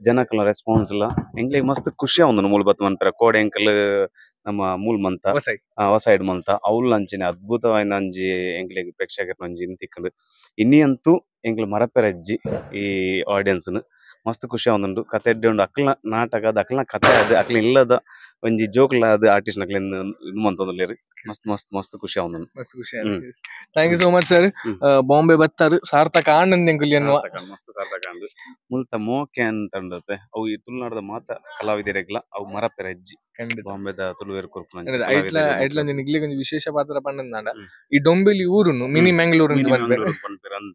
ಜನಕಲ ರೆಸ್ಪಾನ್ಸ್ ಲ ಎಂಕ್ಲೆಗ್ ಮಸ್ತ್ ಖುಷಿ ಆವೊಂದುಂಡು ಮೂಲ ಬತ್ತ್ ಮನ್ಪೆರೆ ಕೋಡೆ ಎಂಕಲ್ ನಮ್ಮ ಮೂಲ ಮಂತ ಹೊಸೈಡ್ ಮಂತ ಅವ್ಲ ಅಂಚಿನ ಅದ್ಭುತವಾಯಿನ ಅಂಜಿ ಎಂಕ್ಲೆಗ್ ಪ್ರೇಕ್ಷಕರ್ನ ಒಂಜಿ ತಿಕ್ಕಂಡು ಇನ್ನಿ ಅಂತೂ ಎಂಕ್ಲ ಮರಪೆರೆ ಅಜ್ಜಿ ಈ ಆಡಿಯನ್ಸ್ ಮಸ್ತ್ ಖುಷಿ ಆವೊಂದುಂಡು ಕತೆ ಎಡ್ಡೆ ಉಂಡು ಅಕ್ಲ್ನ ನಾಟಕ ಅಕ್ಲ್ನ ಕತೆ ಅದು ಅಕ್ಲ ಇಲ್ಲದ ಒಂಜಿ ಜೋಕ್ಲ ಅದು ಆರ್ಟಿಸ್ಟ್ ನಕ್ಲೆನ್ ಇದು ಮಂತೊಂದುಲ್ಲೆರ್ ಮಸ್ತ್ ಮಸ್ತ್ ಮಸ್ತ್ ಖುಷಿ ಆವೊಂದುಂಡು ಮಸ್ತ್ ಖುಷಿ. Thank you so much sir. Bombay ಬತ್ತಾರು ಸಾರ್ಥಕ ಆನಂದ್ ಎಂಕುಲಿ ಎನ್ನುವ ಮಸ್ತ್ ಸಾರ್ಥಕ ಆಂಡ್ ಮುಲ್ತ ಮೋಕೆ ಅಂತ ಉಂಡತೆ ಅವು ಈ ತುಳುನಾಡದ ಮಾತ ಕಲಾವಿದರೆಗ್ಲ ಅವು ಮರಪೆರೆ ಅಜ್ಜಿ ಬಾಂಬೆದ ತುಳುವೆರ್ ಕೊರ್ಪುನ ಐಟ್ಲ ಐಟ್ಲ ನಿಗ್ಲಿಗ್ ಒಂಜಿ ವಿಶೇಷ ಪಾತ್ರ ಪಂಡಂದಾಂಡ ಈ ಡೊಂಬಿಲಿ ಊರುನು ಮಿನಿ ಮ್ಯಾಂಗ್ಳೂರ್ ಅಂತ ಪನ್ಪೆರ್ ಅಂದ್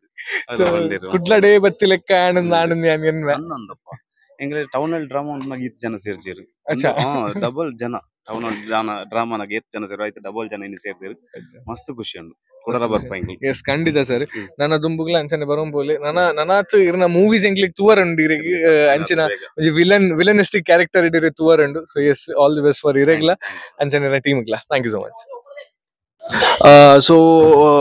ಕುಡ್ಲಡೆ ಬತ್ತಿ ಲೆಕ್ಕ ಆನಂದ್ ಆನಂದ್ ಯಾನ್ ಎನ್ವೆ ಅಂದಪ್ಪ ಎಂಗ್ಲೆ ಟೌನ್ ಅಲ್ಲಿ ಡ್ರಾಮಾ ಉಂಟು ಈತ್ ಜನ ಸೇರ್ಜೇರು ಡಬಲ್ ಜನ ಟೌನ್ ಅಲ್ಲಿ ಡ್ರಾಮಾನಾಗ ಏತ್ ಜನ ಸೇರು ಆಯ್ತು ಡಬಲ್ ಜನ ಇನ್ನು ಸೇರ್ದೇರು ಮಸ್ತ್ ಖುಷಿ ಉಂಡು ಕುಡರ ಬರ್ಪ ಎಂಗ್ಲಿ. ಎಸ್ ಖಂಡಿತ ಸರ್ ನನ್ನ ದುಂಬುಗ್ಲ ಅಂಚನೆ ಬರೋಂಬೋಲೆ ನನ್ನ ನನಾತ್ ಇರ್ನ ಮೂವೀಸ್ ಎಂಗ್ಲಿಗ್ ತೂವರ್ ಉಂಡು ಇರೆಗ್ ಅಂಚಿನ ಒಂಜಿ ವಿಲನ್ ವಿಲನಿಸ್ಟಿಕ್ ಕ್ಯಾರೆಕ್ಟರ್ ಇಡಿರೆ ತೂವರ್ ಉಂಡು. So yes all the best for ಇರೆಗ್ಲ ಅಂಚನೆ ಟೀಮ್ಗ್ಲ. Thank you so much. So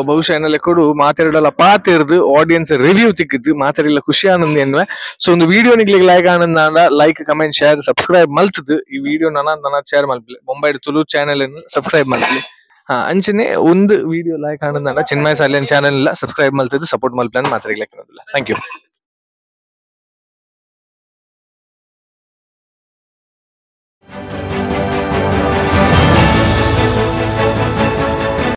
ಬಹುಶಃ ಏನ ಲೆಕ್ಕಡು ಮಾತೆರಡಲ ಪಾತೆರ್ದು ಆಡಿಯನ್ಸ್ ರಿವ್ಯೂ ತಿಕ್ಕಿದ್ದು ಮಾತೆರೆಲ್ಲ ಖುಷಿ ಆನಂದ್ ಎನ್ನುವೆ. ಸೊ ಒಂದು ವಿಡಿಯೋ ನಿಗ್ಲಿಗ್ ಲೈಕ್ ಆನಂದ ಆಂಡ like comment share subscribe ಮಲ್ತದ್ದು ಈ ವಿಡಿಯೋ ನನ ನನ ಶೇರ್ ಮಲ್ಪಲೆ ಬೊಂಬೈ ತುಳು ಚಾನೆಲ್ ಸಬ್ಸ್ಕ್ರೈಬ್ ಮಲ್ಪಲೆ. ಹಾ ಅಂಚನೆ ಒಂದು ವಿಡಿಯೋ ಲೈಕ್ ಆನಂದ ಆಂಡ ಚಿನ್ಮಯ ಸಾಲಿಯನ್ ಚಾನೆಲ್ ಸಬ್ಸ್ಕ್ರೈಬ್ ಮಲ್ತದ್ದು ಸಪೋರ್ಟ್ ಮಲ್ಪಲೆ ಮಾತ್ರ. Thank you.